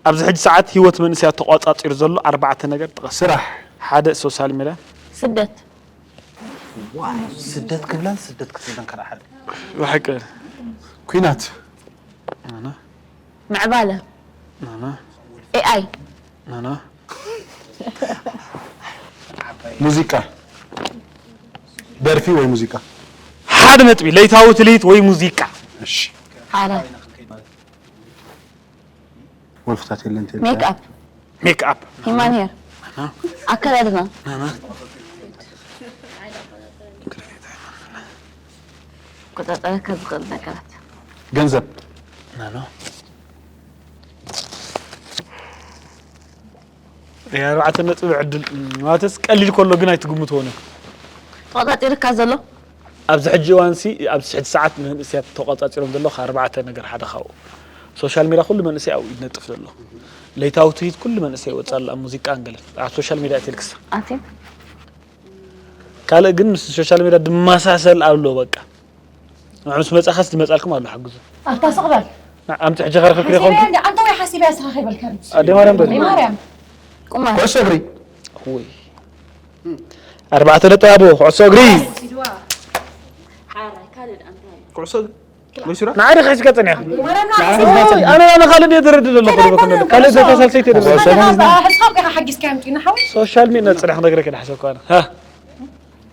ኣብዚ ሕጂ ሰዓት ህይወት መንእሰያት ተቆጻጺሩ ዘሎ ኣርባዕተ ነገር ጥቐስ ስራሕ ሓደ ሶሻል ሚድያ ስደት ስደት ክብላን ስደት ክትብለን ከዳ ሓደ ብሓቂ ኩናት ናና ምዕባለ ናና ኤኣይ ናና ሙዚቃ ደርፊ ወይ ሙዚቃ ሓደ ነጥቢ ለይታዊ ትልሂት ወይ ሙዚቃ እሺ ሓደ ወልፍታት የለን ቴ ሜክኣፕ ሜክኣፕ ሂማን ሄር ናና ኣከዳድና ናና ቆጻጸረካ ዝኽእል ነገራት ገንዘብ ናና ኣርባዕተ ነጥቢ ዕድል ማለትስ ቀሊል ከሎ ግን ኣይትግምትዎን ተቆጻጺርካ ዘሎ ኣብዚ ሕጂ እዋንሲ ኣብዚ ሕጂ ሰዓት ንመንእሰያት ተቆጻጺሮም ዘለዉ ኣርባዕተ ነገር ሓደ ካብኡ ሶሻል ሚድያ ኩሉ መንእሰይ ኣብኡ ይነጥፍ ዘሎ ለይታዊ ትሂት ኩሉ መንእሰይ ይወፅእ ኣሎ ኣብ ሙዚቃ ንገለን ኣብ ሶሻል ሚድያ እትልክስ ኣትም ካልእ ግን ምስ ሶሻል ሚድያ ድመሳሰል ኣሎ በቃ ንዑ ምስ መጻኸስ ድመጻልኩም ኣሎ ሓግዙ ኣታ ስቕበል ኣምቲ ሕጂ ከረክብክ ይኹን ሓሲበያ እንዲ ኣንተ ወይ ሓሲበያ ስኻ ከይበልካ ኣደ ማርያም በል ቁማር ኩዕሶ እግሪ ኩይ ኣርባዕተ ነጥቢ ኣቦ ኩዕሶ እግሪ ኩዕሶ እግሪ ወይ ሱራ ንዓደ ከሒስካ ጸኒሕካ ኣነ ኣነ ካልእ እየ ዝረድእ ዘለኹ ካልእ ዘተሳልሰይቲ ሕስኻብ ከይኻ ሓጊዝካ የምፅና ሓወይ ሶሻል ሚድያ ጽራሕ ክነግረክ ዳሕሰብ ከነ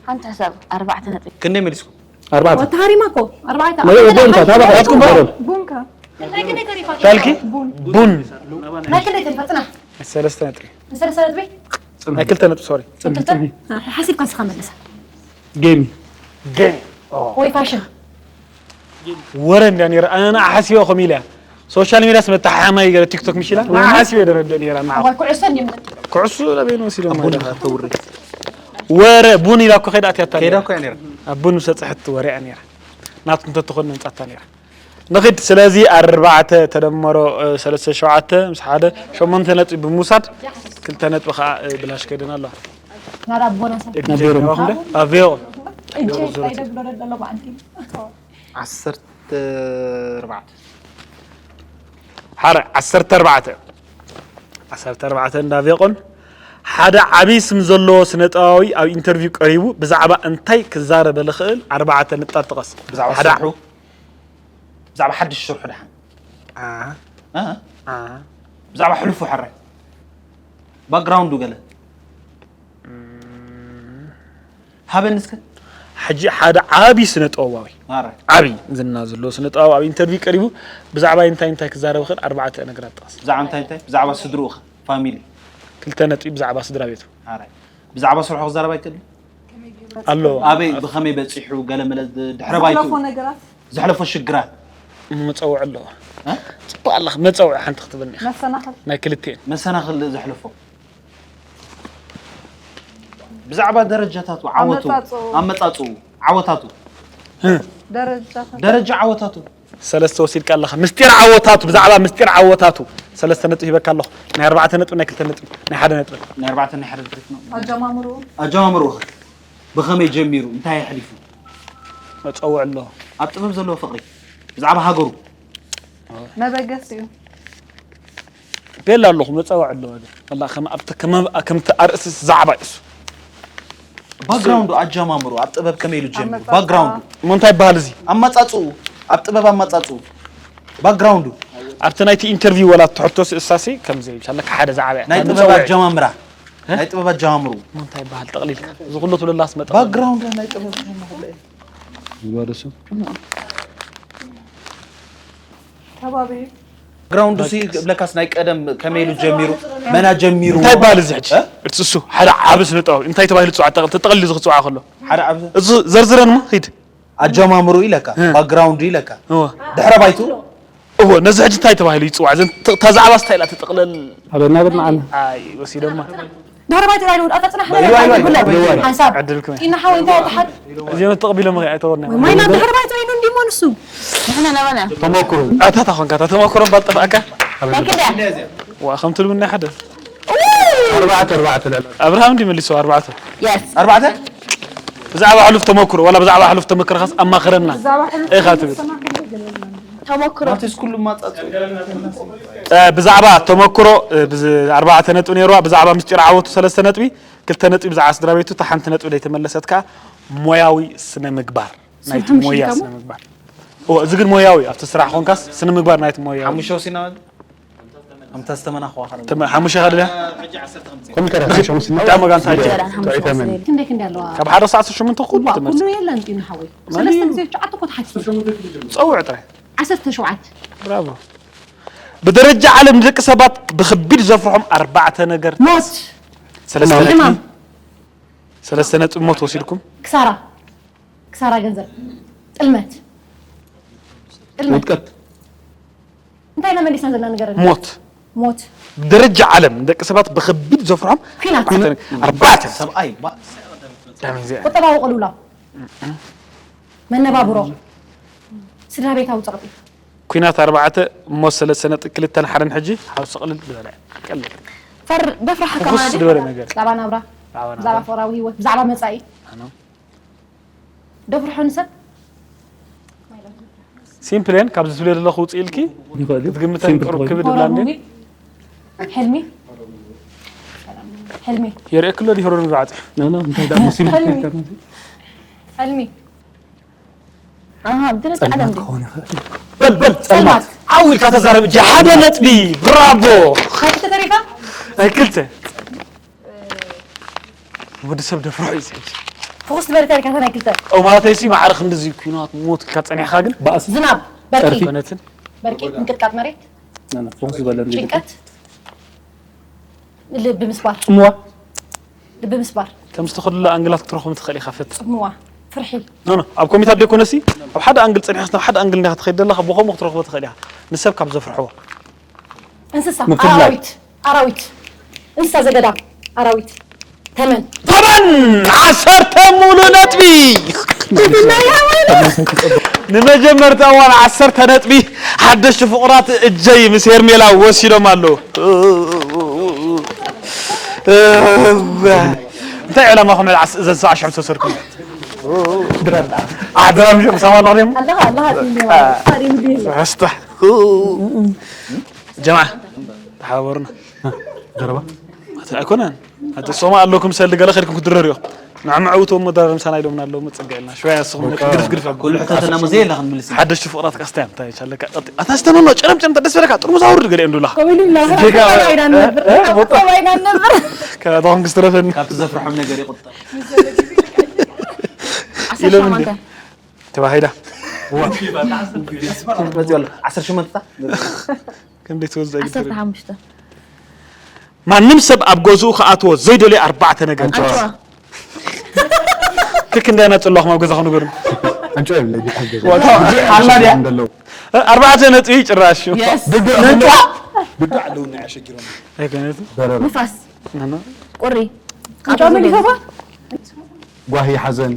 ሓንቲ ሕሳብ ኣርባዕተ ነጥቢ ክንደይ መሊስኩም ኣርባዕተ ወተሃሪማ እኮ ኣርባዕተ ወደ ወደ እንታ ታባ ኣትኩም በሩ ቡንካ ታልኪ ቡን ናይ ክንደይ ተሪፋ ፅናሕ ሰለስተ ነጥቢ ሰለስተ ነጥቢ ናይ ክልተ ነጥቢ ሶሪ ሓሲብካ ስኻ መለሳ ጌም ወይ ፋሽን ወረ እንዳ ነረ ኣነ ንዓ ሓሲበ ከም ኢለ ሶሻል ሚድያስ መተሓሓማ ይገረ ቲክቶክ ምሽላ ንዓ ሓሲበ ደረደ ነረ ንዓ ወይ ኩዕሶ እንዲም ኩዕሱ ለበይን ወሲዶ ኣቦ እንዲኻ ተውሪ ወረ ቡን ኢላ እኮ ከይዳ ኣትያታ ከይዳ ነራ እኮ እያ ነራ ኣብ ቡን ምሰ ጽሕት ወረ እያ ነራ ናቱ እንተትኾን ነምጻታ ነራ ንኽድ ስለዚ ኣርባዕተ ተደመሮ እ፣ ሰለስተ ሸውዓተ ምስ ሓደ ሸሞንተ ነጥቢ ብምውሳድ ክልተ ነጥቢ ከዓ እ፣ ብላሽ ከይደና ኣለዋ ናዳ ቦናሳ ኣቤዮ እጀ ይደብሎ ደሎ ባዓንቲ ዓሰርተ ኣርባዕተ ሓደ ዓሰርተ ኣርባዕተ ዓሰርተ ኣርባዕተ እንዳቤቆን ሓደ ዓብዪ ስም ዘለዎ ስነጥበባዊ ኣብ ኢንተርቪው ቀሪቡ ብዛዕባ እንታይ ክዛረበ ልኽእል ኣርባዕተ ንጣብ ጥቀስ ብዛዕባ ሓደ ስርሑ ብዛዕባ ሓድሽ ስርሑ ድሓን ዓ- እ? ዓ- ብዛዕባ ሕሉፉ ሕራይ ባክግራውንዱ ገለ ሃበኒ እስከ። ሕጂ ሓደ ዓቢ ስነ ጥበባዊ ማራ ዓቢ ዝና ዘለዎ ስነ ጥበባዊ ኣብ ኢንተርቪው ቀሪቡ ብዛዕባ እንታይ እንታይ ክዛረብ ኽእል ኣርባዕተ ነገራት ጥቐስ። ብዛዕባ እንታይ እንታይ? ብዛዕባ ስድርኡ ኸ? ፋሚሊ። ክልተ ነጥቢ። ብዛዕባ ስድራ ቤቱ ማራ ብዛዕባ ስርሑ ክዛረብ ኣይክእል። ኣሎ። ኣበይ ብኸመይ በፂሑ ገለ መለ ድሕረ ባይቱ ዘሕለፎ ነገራት ዘሕለፎ ሽግራት መፀውዒ ኣለዎ። እ? ፅቡቅ ኣለኽ መፀውዒ ሓንቲ ክትብልኒ ኢኻ። መሰናኽል ናይ ክልቴን መሰናኽል ዘሕለፎ ብዛዕባ ደረጃታቱ ዓወቱ ኣመጻጽኡ። ኣመጻጽኡ ዓወታቱ ደረጃታት ደረጃ ዓወታቱ ሰለስተ ወሲድካ ኣለኻ። ምስጢር ዓወታቱ ብዛዕባ ምስጢር ዓወታቱ ሰለስተ ነጥቢ ሂበካ ኣለኹ። ናይ ኣርባዕተ ነጥቢ ናይ ክልተ ነጥቢ ናይ ሓደ ነጥቢ ናይ ኣርባዕተ ናይ ሓደ ድሪት ነው። ኣጀማምርኡ ኣጀማምርኡ ኸ ብኸመይ ጀሚሩ እንታይ የሕሊፉ? መፀውዒ ኣለዎ። ኣብ ጥበብ ዘለዎ ፍቕሪ ብዛዕባ ሃገሩ መበገሲኡ ቤላ ኣለኹ መፀውዒ ኣለዎ። ወላ ከም ኣብቲ ከም ኣብቲ ኣርእስቲ ዛዕባ እዩ እሱ። ባክግራውንዱ ኣጀማምሩ ኣብ ጥበብ ከመይ ኢሉ ጀሚሩ ኣመጻጽኣ። ባክግራውንዱ እሞ እንታይ ይበሃል እዚ? ኣመጻጽኡ ኣብ ጥበብ ኣመጻጽኡ ባክግራውንዱ ኣብቲ ናይቲ ኢንተርቪው ወላ ትሕቶ እሳሲ ከምዚ ይብሻለካ ሓደ ዛዕባ እያ። ናይ ጥበብ ኣጀማምራ ናይ ጥበብ ኣጀማምሩ እንታይ ይበሃል ጠቕሊልካ እዚ ኩሉ ትብለላስ መጠ ባክግራውንድ ናይ ጥበብ ኣጀማምራ ዝባደሱ ከባቢ ግራውንዱ ሲ ብለካስ ናይ ቀደም ከመይ ኢሉ ጀሚሩ መና ጀሚሩ እንታይ ይበሃል እዚ ሕጂ? እ? እርሱ እሱ ሓደ ዓቢ ስነ ጥበብ እንታይ ተባሂሉ ዝፅዋዕ ጠቕል ተጠቕሊሉ ዝክፅዋዕ ከሎ ሓደ ዓብ እዚ ዘርዝረን ሞ ሂድ ኣጀማምሩ ኢለካ እ። ባክግራውንዱ ኢለካ እወ ድሕረ ባይቱ እወ ነዚ ሕጂ እንታይ ተባሂሉ ይፅዋዕ እዘን ተ- እታ ዛዕባ ስታይ ኢላ ተጠቕለል ኣበና በልና ኣና ኣይ ወሲዶማ ድሕሪ ባይታ ኢሉ ኣፈፅና ይዋይ፣ ይዋይ፣ ይዋይ። ሓሳብ ዕድልኩም እዩ። ኢና ሓወይ እንታይ ተሓድ እዚኦም ተቕቢሎም እያ ኣይተወርና ማይና ድሕሪ ባይታ ኢሉ እንዲሞ ንሱ ተመክሩ ኣታ ታኾንካ እታ ተመክሮ ባል ጠፍኣካ ተመክሩ ዋ ከም ትልምና ሓደ ኣርባዕተ ኣርባዕተ ልዕል ኣብርሃም እንዲ መሊሱ ኣርባዕተ የስ ኣርባዕተ ብዛዕባ ሕሉፍ ተመክሮ ዋላ ብዛዕባ ሕሉፍ ተመክርኻስ ኣማኽረና ኢኻ ትብል ተመክሮ ማቴስ ኩሉ ማጻጽ እ፣ ብዛዕባ ተመክሮ እ፣ ብዝ- ኣርባዕተ ነጥቢ ነይርዋ ብዛዕባ ምስጢር ዓወቱ ሰለስተ ነጥቢ ክልተ ነጥቢ ብዛዕባ ስድራ ቤቱ እታ ሓንቲ ነጥቢ ዘይተመለሰት ከዓ ሞያዊ ስነ ምግባር ናይቲ ሓሙሽተ ሞያ ከሞ? ስነ ምግባር ኦ፣ እዚ ግን ሞያዊ ኣብቲ ስራሕ ኮንካስ ስነ ምግባር ናይቲ ሞያዊ ሓሙሽተ ወሲና ማለት ኣምታ ዝተመናኸዋ ኸረ ተመ- ሓሙሽተ ካልያ ኮምፒተር ሓሙሽተ ብጣዕሚ ጋንታ ሃጀር ክንደይ ክንደይ ኣለዋ ካብ ሓደ ክሳዕ ዓሰርተ ሸሞንተ ኩሉ እዋ ኩሉ ትመርፅ የለን ጢና ሓወይ ሰለስተ ግዜ ትሽዓተ እኮ ተሓቲቱ ፀውዕ ጥራይ ዓሰርተ ሸውዓተ ብራቮ ብደረጃ ዓለም ንደቂ ሰባት ብኸቢድ ዘፍርሖም ኣርባዕተ ነገር ሞት ሰለስተ ነጥቢ ሕማም ሰለስተ ነጥቢ ሞት ወሲድኩም ክሳራ ክሳራ ገንዘብ ጥልመት ጥልመት ውድቀት እንታይ ኢና መሊስና ዘለና ንገረኒ ሞት ሞት ብደረጃ ዓለም ንደቂ ሰባት ብኸቢድ ዘፍርሖም ኲናት ኣርባዕተ ሰብኣይ ባ- ብጣዕሚ እዚኣ ቁጠባዊ ቅልውላው መነባብሮ ስድራ ቤታዊ ፀቕጢ ኲናት ኣርባዕተ ሞት ሰለስተ ነጥቢ ክልተን ሓደን ሕጂ ሓውሲ ቅልል ዝበለ ቀልል ፈር ደፍራሓካ ፍኹስ ማለት ዝበለ ነገር ብዛዕባ ናብራ ብዛዕባ ብዛዕባ ናብራ ፍቕራዊ ህይወት ብዛዕባ መፃኢ ኣነ ደፍርሖ ንሰብ ሲምፕሌን ካብዚ ዝብለ ዘለኹ ውፅእ ኢልኪ ክትግምተን ቅሩብ ክብድ ብላ እንዴ ሕልሚ ሕልሚ የርእየክሎ ድሕሮ ንግዛዓፂ እንታይ ደኣ ሲምፕል ሕልሚ ኣሃ ብድረጃ ዓለም ድዩ ክኾን ይኽእል በል በል ጸልማት ዓው ኢልካ ተዛረብ እጂ ሓደ ነጥቢ ብራቮ ሓንቲ ተሪፋ ናይ ክልተ ወዲ ሰብ ደፍርሖ እዩ ዝሕጂ ፍኹስ ዝበለ ታሪካታ ናይ ክልተ ኦ ማለተይ ሲ ማዕረ ክንድዚ ኩናት ሞት ኢልካ ጸኒሕካ ግን ባእሲ ዝናብ በርቂ ጸርፊ። ኮነትን በርቂ ምንቅጥቃጥ መሬት ናና ፍኹስ ዝበለ እንዲ ጭንቀት ልቢ ምስባር ጽምዋ ልቢ ምስባር ከም ዝተኸድሉ ኣንግላት ክትረኽቦም ትኽእል ኢኻ ፈት ጽምዋ ፍርሒ ኖ ኖ ኣብ ኮሚታት ደይኮነሲ ኣብ ሓደ ኣንግል ጸኒሕካ ናብ ሓደ ኣንግል እንዲኻ ትኸይድ ዘለኻ ብኸምኡ ክትረኽቦ ትኽእል ኢኻ ንሰብ ካብ ዘፍርሕዎ እንስሳ ምፍላይ። ኣራዊት ኣራዊት እንስሳ ዘገዳም ኣራዊት ተመን ተመን ዓሰርተ ሙሉ ነጥቢ ንመጀመርታ እዋን ዓሰርተ ነጥቢ ሓደሽቲ ፍቑራት እጀይ ምስ ሄርሜላ ወሲዶም ኣለዉ እንታይ ዕላማኹም ዕላ እዘን ሰብዓ ሽሕ ምሰሰርኩም ኣድራም ሸም ሰማ ኣለኹም ኣለኻ ኣለኻ ኣስታ ጀማ ተሓባበሩና ዘረባ ኣይኮነን ኣቲ ሶማ ኣለኩም ሰልዲ ገለ ከድኩም ክድረር እዮም ንዕምዐውቶም መዳረር ምሳና ኢሎምና ኣለዉ መፀጋ ኢልና ሽዋያ ንስኹም ግድፍ ግድፍ ኣልኩም ኩሉ ሕተተና ሙዜ የላ ክንምልስ ኢና። ሓደሽቲ ፍቕራት ካስታ እንታይ ቻለካ ኣታ ስተመኖ ጨረም ጨረም ደስ በለካ ጥርሙዝ ኣውርድ ገለ እንዱላ ኮሚሉ ጌጋ- ላይና ነብር እ? እ? ኮባይና ነብር ከዳኹም ክስትረፈኒ ካብቲ ዘፍርሖም ነገር ይቁጠብ ኢሎም እንዲ ተባሂላ። መፂኡ ኣሎ። ዓሰርተ ሸሞንተ። ክንደይ ትወስዳ? ዓሰርተ ሓሙሽተ። ማንም ሰብ ኣብ ገዝኡ ክኣትዎ ዘይደልዮ ኣርባዕተ ነገር። ኣንጭዋ። ክክ እንዳይ ነፅለኹም ኣብ ገዛኹም ንገሩ። ኣንጭዋ ይብለኝ ኣብ ገዛ። ዋታ ኣልማድያ። እንደለው። ኣርባዕተ ነጥቢ ጭራሽ። የስ። ድዶ ኣለውና ያሸጊሮም። ኣይኮነትን። በረሮ። ንፋስ። ናና። ቁሪ። ኣንጭዋ መሊሶማ? ጓሂ ሓዘን።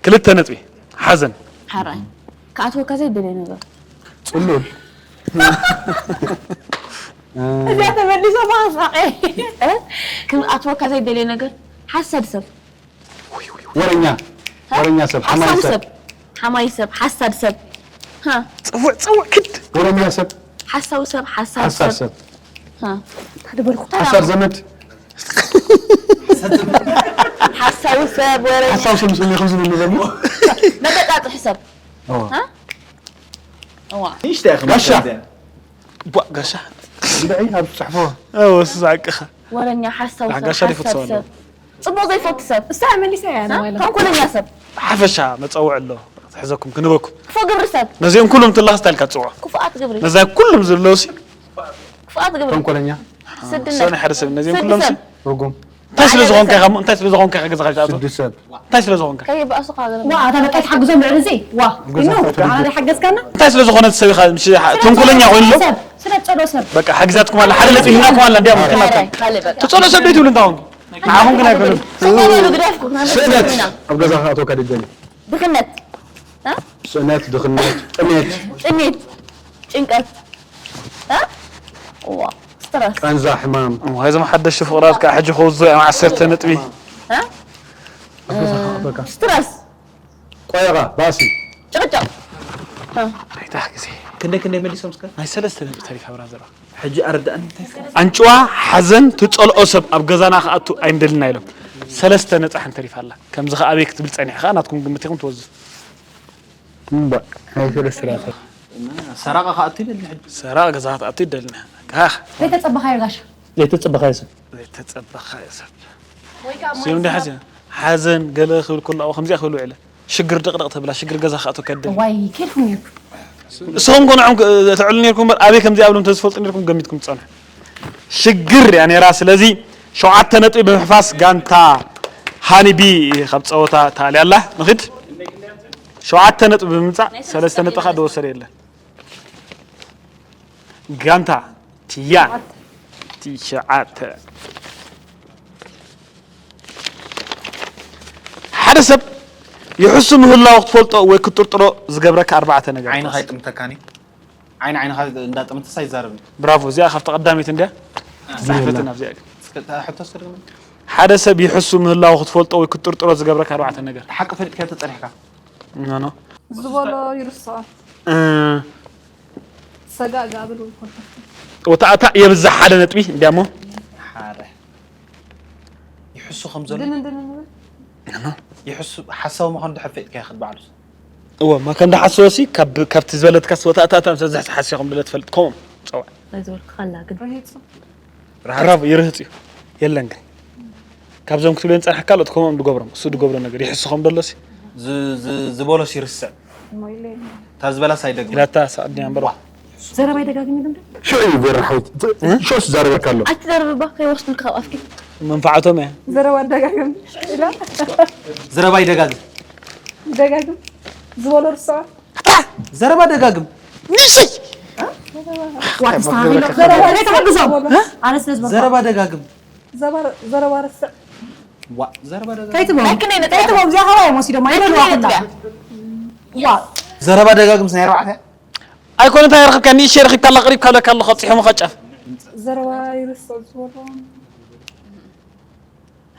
ክልተ ነጥቢ። ሓዘን። ሓራይ። ክኣትወካ ዘይደልየ ነገር። ጽሉል። እዚኣ ተመሊሶማ ሳቐ። እ? ክኣትወካ ዘይደልየ ነገር። ሓሳድ ሰብ። ወረኛ። ወረኛ ሰብ፣ ሓማይ ሰብ። ሰብ። ሓማይ ሰብ፣ ሓሳድ ሰብ። ሃ። ጽውዕ፣ ጽውዕ፣ ክድ። ወረኛ ሰብ። ሓሳዊ ሰብ፣ ሓሳድ ሓሳድ ሰብ። ሰብ። ሃ። ሓደ በልኩ። ሓሳድ ዘመድ። ሓሳዊ ሰብ፣ ወረኛ። ሓሳዊ ሰብ ምስ እኔ ከምዚ ንብሎ። መበጣጥሒ ሰብ። እዋ። ሃ? እዋ። ንእሽተይ ኢኻ ጋሻ። መበጣጥሒ። ቧ፣ ጋሻ። እንድዒ ኣብ ጽሕፎ። እዎ፣ እሱ ዝዓቅኻ። ወረኛ፣ ሓሳዊ ሰብ፣ ጋሻ ሓሳድ ይፈትዋ ሰብ። ኣለዎ። ጽቡቕ ዘይፈቱ ሰብ። እሳ መሊሳ እያ፣ ሃ? ንባይላ። ተንኮለኛ ሰብ። ሓፈሻ መጸውዒ ኣሎ። ዝሕዘኩም፣ ክንበኩም። ክፉእ ግብሪ ሰብ። ነዚኦም ኩሎም ትለኻ ስታይልካ ትጽውዖ። ክፉኣት ግብሪ። ነዛ ኩሎም ዘለዉ ሲ ክፉኣት ግብሪ። ተንኮለኛ። ስድነት። ሰኒ ሓደ ሰብ፣ ነዚኦም ስዲ ኩሎም ሲ ሰብ። ርጉም። እንታይ ስለ ዝኾንካ ኢኻ እሞ፣ እንታይ ስለ ዝኾንካ ኢኻ ገዛኻ ትኣትዎ? ስዲ ሰብ። እንታይ ስለ ዝኾንካ? ከይበኣሱኻ ገለ ዋ፣ ኣታ በቃ ትሓግዞም ልዕሊ እዚ። ዋ፣ ገዛ ኢኖ፣ ትሓግዞም። ኣታ ሓገዝካና? እንታይ ስለ ዝኾነ ሰብ ኢኻ፣ ምሽ፣ ሓ-፣ ስለ ተንኮለኛ ጸሎ ኮይኑ ኣሎ? ሰብ፣ ስለ ጸሎ ሰብ። በቃ ሓጊዛትኩም ኣላ፣ ሓደ ነጥቢ ሂብናኩም ኣላ፣ እንዲያም፣ ካልእ፣ ምክንያት ካልእ፣ ካልእ በቃ። ትጸሎ ሰብ ደይትብሉ እንታይ ኾንኩም? ንዓኹም ግን ኣይኮነን። ሰኛን ኢሉ ግደፍኩ፣ ስእነት። ኢና። ኣብ ገዛኻ ኣቶ ካድደን። ድኽነት። እ? ስእነት፣ ድኽነት፣ ጥሜት። ጥሜት። ጭንቀት። እ? እዋ፣ ስትረስ። ቃንዛ፣ ሕማም። እዋ፣ እዞም ሓደሽቲ ፍቕራት ከዓ ሕጂ ክውዝዙ እዮም፣ ዓሰርተ ነጥቢ። እ? ኣብ ገዛኻ ኣቶካ። ስትረስ። ቆየቓ፣ ባእሲ። ጭቕጭቕ። እ? ኣይታ ግዜ። ክንደይ ክንደይ መሊሶም እስከ? ናይ ሰለስተ ነጥቢ ተሪፋ ብራዘር። ሕጂ ኣረዳእኒ እንታይ? ኣንጭዋ ሓዘን ትጸልኦ ሰብ ኣብ ገዛና ክኣቱ ኣይንደልና ኢሎም። ሰለስተ ነጥቢ ሓንቲ ተሪፋ ኣላ። ከምዚ ከኣ ኣበይ ክትብል ጸኒሕካ ናትኩም ግምት ኢኹም ትወዝዙ። እምባ፣ ናይ ሰለስተ ነጥቢ። ሰራቐ ክኣቱ ይደሊ ሕጂ። ሰራቐ ገዛ ክትኣቱ ይደልና። ካኽ። ዘይተጸበኻዮ ጋሻ። ዘይተጸበኻዮ ሰብ። ዘይተጸበኻዮ ሰብ። ወይ ከዓ እዚኦም እንደ ሓዘን፣ ሓዘን ገለ ክብል ከሎ ኣብኡ ከምዚኣ ክብሉ ውዕለ። ሽግር ድቕድቕ ተብላ፣ ሽግር ገዛ ክኣትወካ ይደሊ። ዋይ፣ ኬልኩም ነይርኩም። ንስኹም ኮንዖም ክ-፣ ተዕሉ ነይርኩም እምበር፣ ኣበይ ከምዚ ኣብሎም ተዝፈልጡ ነይርኩም ገሚትኩም ትጸንሑ። ሽግር እያ ነይራ። ስለዚ ሸውዓተ ነጥቢ ብምሕፋስ ጋንታ ሃኒቢ ካብ ጸወታ ተኣልያ ኣላ። ንኺድ። ሸውዓተ ነጥቢ ብምምጻእ ሰለስተ ነጥቢ ከኣ ዝወሰደ የለን። ጋንታ ትያን ትሽዓተ። ሓደ ሰብ ይሕሱ ምህላው ክትፈልጦ ወይ ክትጥርጥሮ ዝገብረካ ኣርባዕተ ነገራት። ዓይንኻ ይጥምተካኒ። ዓይን ዓይንኻ እንዳጠመተስ ኣይዛረብን። ብራቮ፣ እዚኣ ካብቲ ቀዳመይቲ እንድያ። ዝሓፈትን ኣብዚኣ ግን። እስከ እታ ሕቶ እስከ ድገመኒ። ሓደ ሰብ ይሕሱ ምህላው ክትፈልጦ ወይ ክትጥርጥሮ ዝገብረካ ኣርባዕተ ነገር። ሓቂ ፈሊጥካዮ ተጸኒሕካ። ኖ፣ ኖ። ዝበሎ ይርስዖ። እ። ሰጋእ ጋብል ወይ ኮልኮል። ወታእታእ የብዝሕ ሓደ ነጥቢ እንድያ እሞ። ሓደ። ይሕሱ ከም ዘሎ። ድንን ድንን ንብል። ኖ፣ ኖ። ይሕሱ ሓሳዊ ምዃኑ ድሕር ፈሊጥካዮ ክድ ባዕሉስ። እወ፣ እማ ከም ድሓስቦ ሲ፣ ካብ፣ ካብቲ ዝበለትካስ ወታእታእታ ምስ ዝበዝሕ ሓስዮ ከም ድለ ትፈልጥ፣ ከምኦም፣ ጸውዕ። ናይ ዝበልኩኻ ኣላ ግን። ርሂጹ። ራብ ይርህጽ እዩ። የለን ግን። ካብዞም ክትብልዮም ጸንሐ ካልኦት ከምኦም ድገብሮም፣ እሱ ድገብሮ ነገር ይሕሱ ከም ደሎ ሲ። ዝ-፣ ዝ-፣ ዝበሎስ ይርስዕ። እሞ ኢለ። እታ ዝበላስ ኣይደግሞ። ኢላታ ሰዓት ድያ እምበር። ዋ። ዘረባ ይደጋግም ኢሉ እንዶ? ሽዑ እዩ ገይሩ ሓወት። እ? ሽዑስ ዛረበካ ኣሎ። ኣይትደርብባ፣ ከይወስዱልካ ካብ ኣፍኪ። መንፋዓቶም እያ። ዘረባ ደጋግም ኢላ። ዘረባ ይደጋግም። ይደጋግም። ዝበሎ ርስዖ። ዘረባ ደጋግም። ንእሽተይ። ዋ፣ ተስተኻኺሎ። ዘረባ ደጋግም። ኣነ ስለ ዝበልኩ። ዘረባ ደጋግም። ዘባ-፣ ዘረባ ርስዕ። ዋ፣ ዘረባ ደጋግም። ከይትበሉ። ናይ ክንደይ ነጥቢ? ከይትበሉ፣ እዚኣ ኸባይ እዮም ወሲዶማ። ናይ ይበልዋ ክንደይ ኩላ። ነጥቢ እያ? ዋ። ዘረባ ደጋግም ናይ ኣርባዕተ። ኣይኮነ፣ እንታይ ረኺብካ? ንእሽተይ ረኺብካ ኣላ፣ ቀሪብካ ኣለካ ኣለኻ፣ ጽሒፎም ኸጫፍ። ዘረባ ይርስዕ ዝበሎ።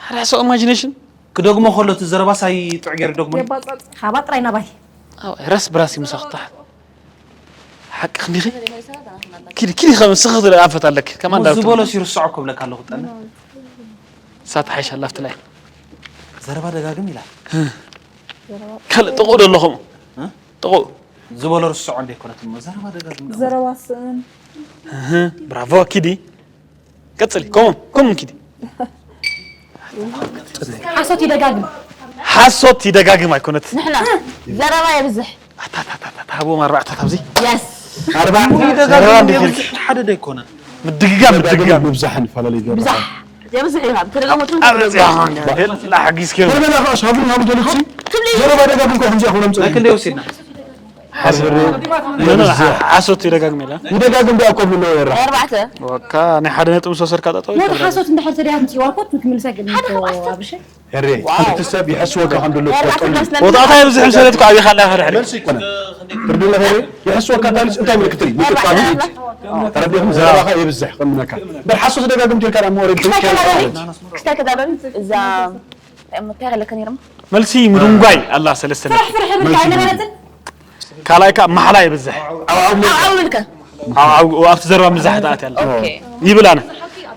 ሓደ ሰው ኢማጂኔሽን ክደግሞ ከሎ እቲ ዘረባስ ኣይጥዕ ገይሩ ክደግሞ። የባጻጽ። ሃባ ጥራይ ናባይ። ኣው፣ ራስ ብራስ ይምሳኽ ታሕ። ሓቂ ክንዲኺ? ኪዲ፣ ኪዲ ከም ስኽ ትብል ኣንፈት ኣለኪ። ከማን እሞ ዳርቱ። ዝበሎስ ይርስዖ እኮ ብለካ ኣለኹ፣ ጠነ። እሳ ትሓይሽ ኣላ ኣብቲ ላይ። ዘረባ ደጋግም ኢላ። ካልእ ጥቕኡ ዶ ኣለኹም? እ? ጥቕኡ። ዝበሎ ርስዖ እንደ ይኮነት እሞ ዘረባ ደጋግም ኢላ። ዘረባ ስእን። እህ፣ ብራቮ፣ ኪዲ። ቀጽሊ፣ ከምኡ፣ ከምኡ ኪዲ። ሓሶት ይደጋግም። ሓ፣ ኣሶት ይደጋግም ኣይኮነት። ንሕና ዘረባ የብዝሕ። ሃቦም ኣርባዕታት ኣብዚ። የስ ኣርባዕተ ዘረባ እንዴት የብዝሕ ሓደ ዶ ኣይኮነን። ምድግጋም ምድግጋም ምብዛሕን ይፈላለ ይገብር። ብዛሕ የብዝሕ እዩ። ተደጋመቱ ላሕጊዝ ከ ወረዳ ከዓ ሻብሩ ሃቡ ደልኩሲ ዘረባ ደጋግም ከ ከምዚ ኣኹሎም ናይ ክንደይ ወሲድና? ኣሶት ይደጋግም ኢላ። ይደጋግም ዳ ኮብሉ ነው የራ ኣርባዕተ ወካ ናይ ሓደ ነጥቢ ሶሰርካ ጠጠው ሞት ሓሶት እንድሕር ተደያ ምፅዋ ኮት ምክምልሳ ግድን ኣብሽ ሄሬ ክልተ ሰብ ይሕስወካ ከም ዘሎ ትፈልጦ ኣርባዕተ መስለን ወጣታ ይብዝሕ ሰለትኩ ኣብይ ካላ ፈርሕ መልሲ ይኮነ ትርድለ ሄሬ ይሕስወካ ታልስ እንታይ ምልክት ሪ ምጥቃም ተረዲኹም ዘረባኻ የብዝሕ ከምነካ በር ሓሶት ደጋግም ጀካ ዳ መወረድ ክስታይ ከዛበን እዛ እንታይ ከለከ ነይሮም መልሲ ምድንጓይ ኣላ ሰለስተ ነጥቢ። ፍርሕ ፍርሕ ብልካ ኣይነበረትን ካልኣይ ከዓ ማሕላ ይብዝሕ። ኣብልከ ኣብ- ኣብ- ኣብቲ ዘረባ ምብዛሕ ተኣትያ ኣላ ኦኬ ይብል ኣነ።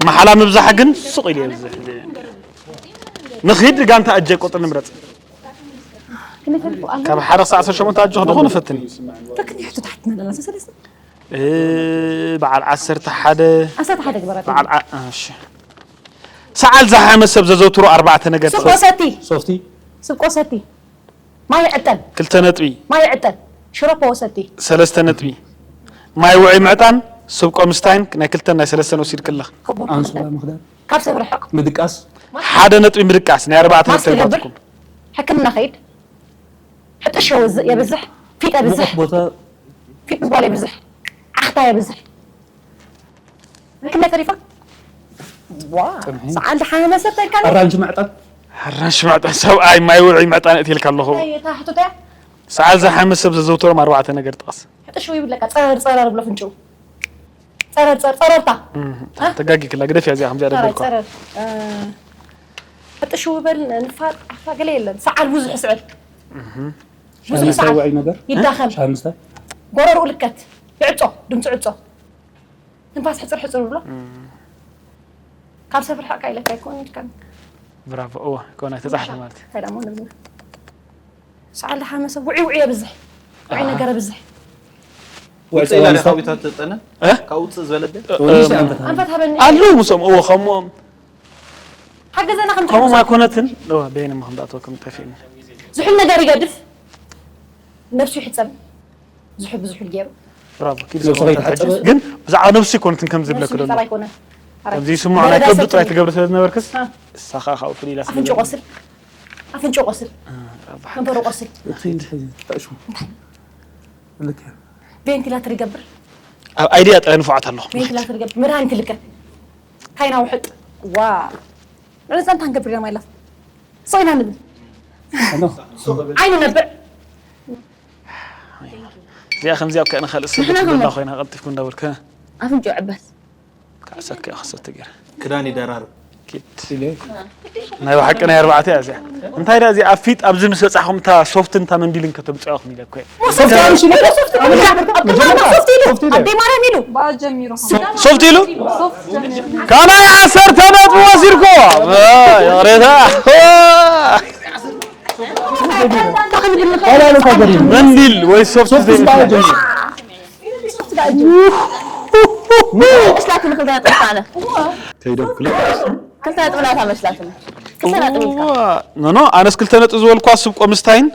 ማሕላ ምብዛሕ ግን ሱቕ ኢሉ የብዝሕ። ንኺድ ጋንታ ኣጀ ቁጥሪ ንምረፅ ካብ ሓደ ክሳዕ ዓሰርተ ሸሞንተ ኣጆ ክድኹ ንፈትን ተክኒ ሕቶ ታሕትና ዘለና ሰለስተ እ፣ በዓል ዓሰርተ ሓደ ዓሰርተ ሓደ ግበራ በዓል ዓ- እሺ። ሰዓል ዝሓመ ሰብ ዘዘውትሮ ኣርባዕተ ነገር ስቆ ሰቲ ሶፍቲ ስቆ ሰቲ ማይ ዕጠን ክልተ ነጥቢ ማይ ዕጠን ሽሮፖ ወሰቲ ሰለስተ ነጥቢ ማይ ውዑይ ምዕጣን ስብቆ ምስታይን ናይ ክልተን ናይ ሰለስተን ወሲድክለኽ ኣንሶላ ምኽዳር ካብ ሰብ ርሕቕ ምድቃስ ሓደ ነጥቢ ምድቃስ ናይ ኣርባዕተ ማስክ ነጥቢ ይገብር ታትኩም ሕክምና ኸይድ ሕጥሽ የብዝ- የብዝሕ ፊጥ የብዝሕ ሙቐት ቦታ ፊጥ ምባል የብዝሕ ዓኽታ የብዝሕ ክንደይ ተሪፋ ጽንሒ ሰዓል ዝሓመ ሰብ ተልካኒ ኣራንሺ ምዕጣን ኣራንሽ ምዕጣን ሰብኣይ ማይ ውዑይ ምዕጣን እትልካ ኣለኹ እታ ሕቶታ ሰዓል ዝሓመ ሰብ ዘዘውትሮም ኣርባዕተ ነገር ጥቐስ ሕጥሽ ይብለካ ፀረር ፀረር ብሎ ፍንጭው ፀረር ፀረር ፀረርታ ተጋጊክላ ግደፍ እዚኣ ከምዚኣ ፀረር ደበልኳ ፀረር ሕጥሽ ይበል ንፋጥ ኣታ ገለ የለን ሰዓል ብዙሕ ስዕል ብዙሕ ሻምስታይ ሰዓል ውዕይ ነገር ይዳኸም ሻምስታይ ጎረርኡ ልከት ይዕጾ ድምፂ ዕጾ ትንፋስ ሕፅር ሕፅር ብሎ ካብ ሰብ ርሕቕካ ኢለካ ኣይኮን ኢልካ ብራቮ እወ ኮነ ተጻሕፈ ማለት እዩ እንታይ ደሞ ንብልና ሰዓል ዝሓመ ሰብ ውዒ ውዒ የብዝሕ ውዒ ነገር የብዝሕ ውፅእ ኢላ ዲያ ካብ ውዒታት ትጠነ እ? ካብ ውፅእ ዝበለደ ወንስ ኣንፈታ ኣንፈት ሃበኒ ኣለዉ ምስኦም እወ ከምኦም ሓገዘና ከም ከምኦም ኣይኮነትን እወ በይነ ምኽንዳእቶ ከም ጠፊእኒ ዝሑል ነገር ይገድፍ ነብሱ ይሕፀብ ዝሑል ብዙሑል ገይሩ ብራቮ ኪድ ነብሱ ከይተሓጸበ ግን ብዛዕባ ነብሱ ኣይኮነትን ከም ዝብለክ ነብሱ ደሎ ይሕፀብ ኣይኮነን ከምዚ ይስምዖ ናይ ከብዱ ጥራይ ትገብር ስለ ዝነበርክስ እሳኻ ካብኡ ፍልይ ኢላ ስለ ኣፍንጭ ቆስል ኣፍንጭ ቆስል ከንፈሩ ቆስል እቲ እንድሕር ተዕሹ ልክ ቬንቲላተር ይገብር ኣብ ኣይድያ ጥራይ ንፉዓት ኣለኹ ቬንቲላተር ይገብር መድሃኒት ልከ ካይና ውሕጥ ዋ ንዕፀንታ ንገብር ኢና ማይላፍ ሰይና ንብል ዓይኑ ነብዕ እዚኣ ከምዚኣ ኣብ ከእነ ካልእ ሰብ ንሕና ትብላ ከማ- ኮይና ቀልጢፍኩ እንዳበልከ ኣፍንጭ ዕበት ካዕሰካ ክሰተ ገይረ ክዳን ይደራርብ ኪድ ናይ ብሓቂ ናይ ኣርባዕተ እያ እዚኣ እንታይ ዳ እዚኣ ኣብ ፊጥ ኣብዚ ምስ በጻሕኩም እታ ሶፍትን እታ መንዲልን ከተምፅኦ ኢኹም ኢለ እኮ እየ። ኣደይ ማርያም ኢሉ ሶፍት ኢሉ ካናይ ዓሰርተ ነጥቢ ወሲድኩ ይቕሬታ መንዲል ወይ ሶፍት ዘይምስላ እስላትን ክልተ ነጥቢ ኣነ ከይዶም ክልተ ክልተ ነጥቢ ናታ መስላትኒ ክልተ ነጥቢ ኢልካ ኖኖ ኣነስ ክልተ ነጥቢ ዝበልኳ ስብ ቆምስታይን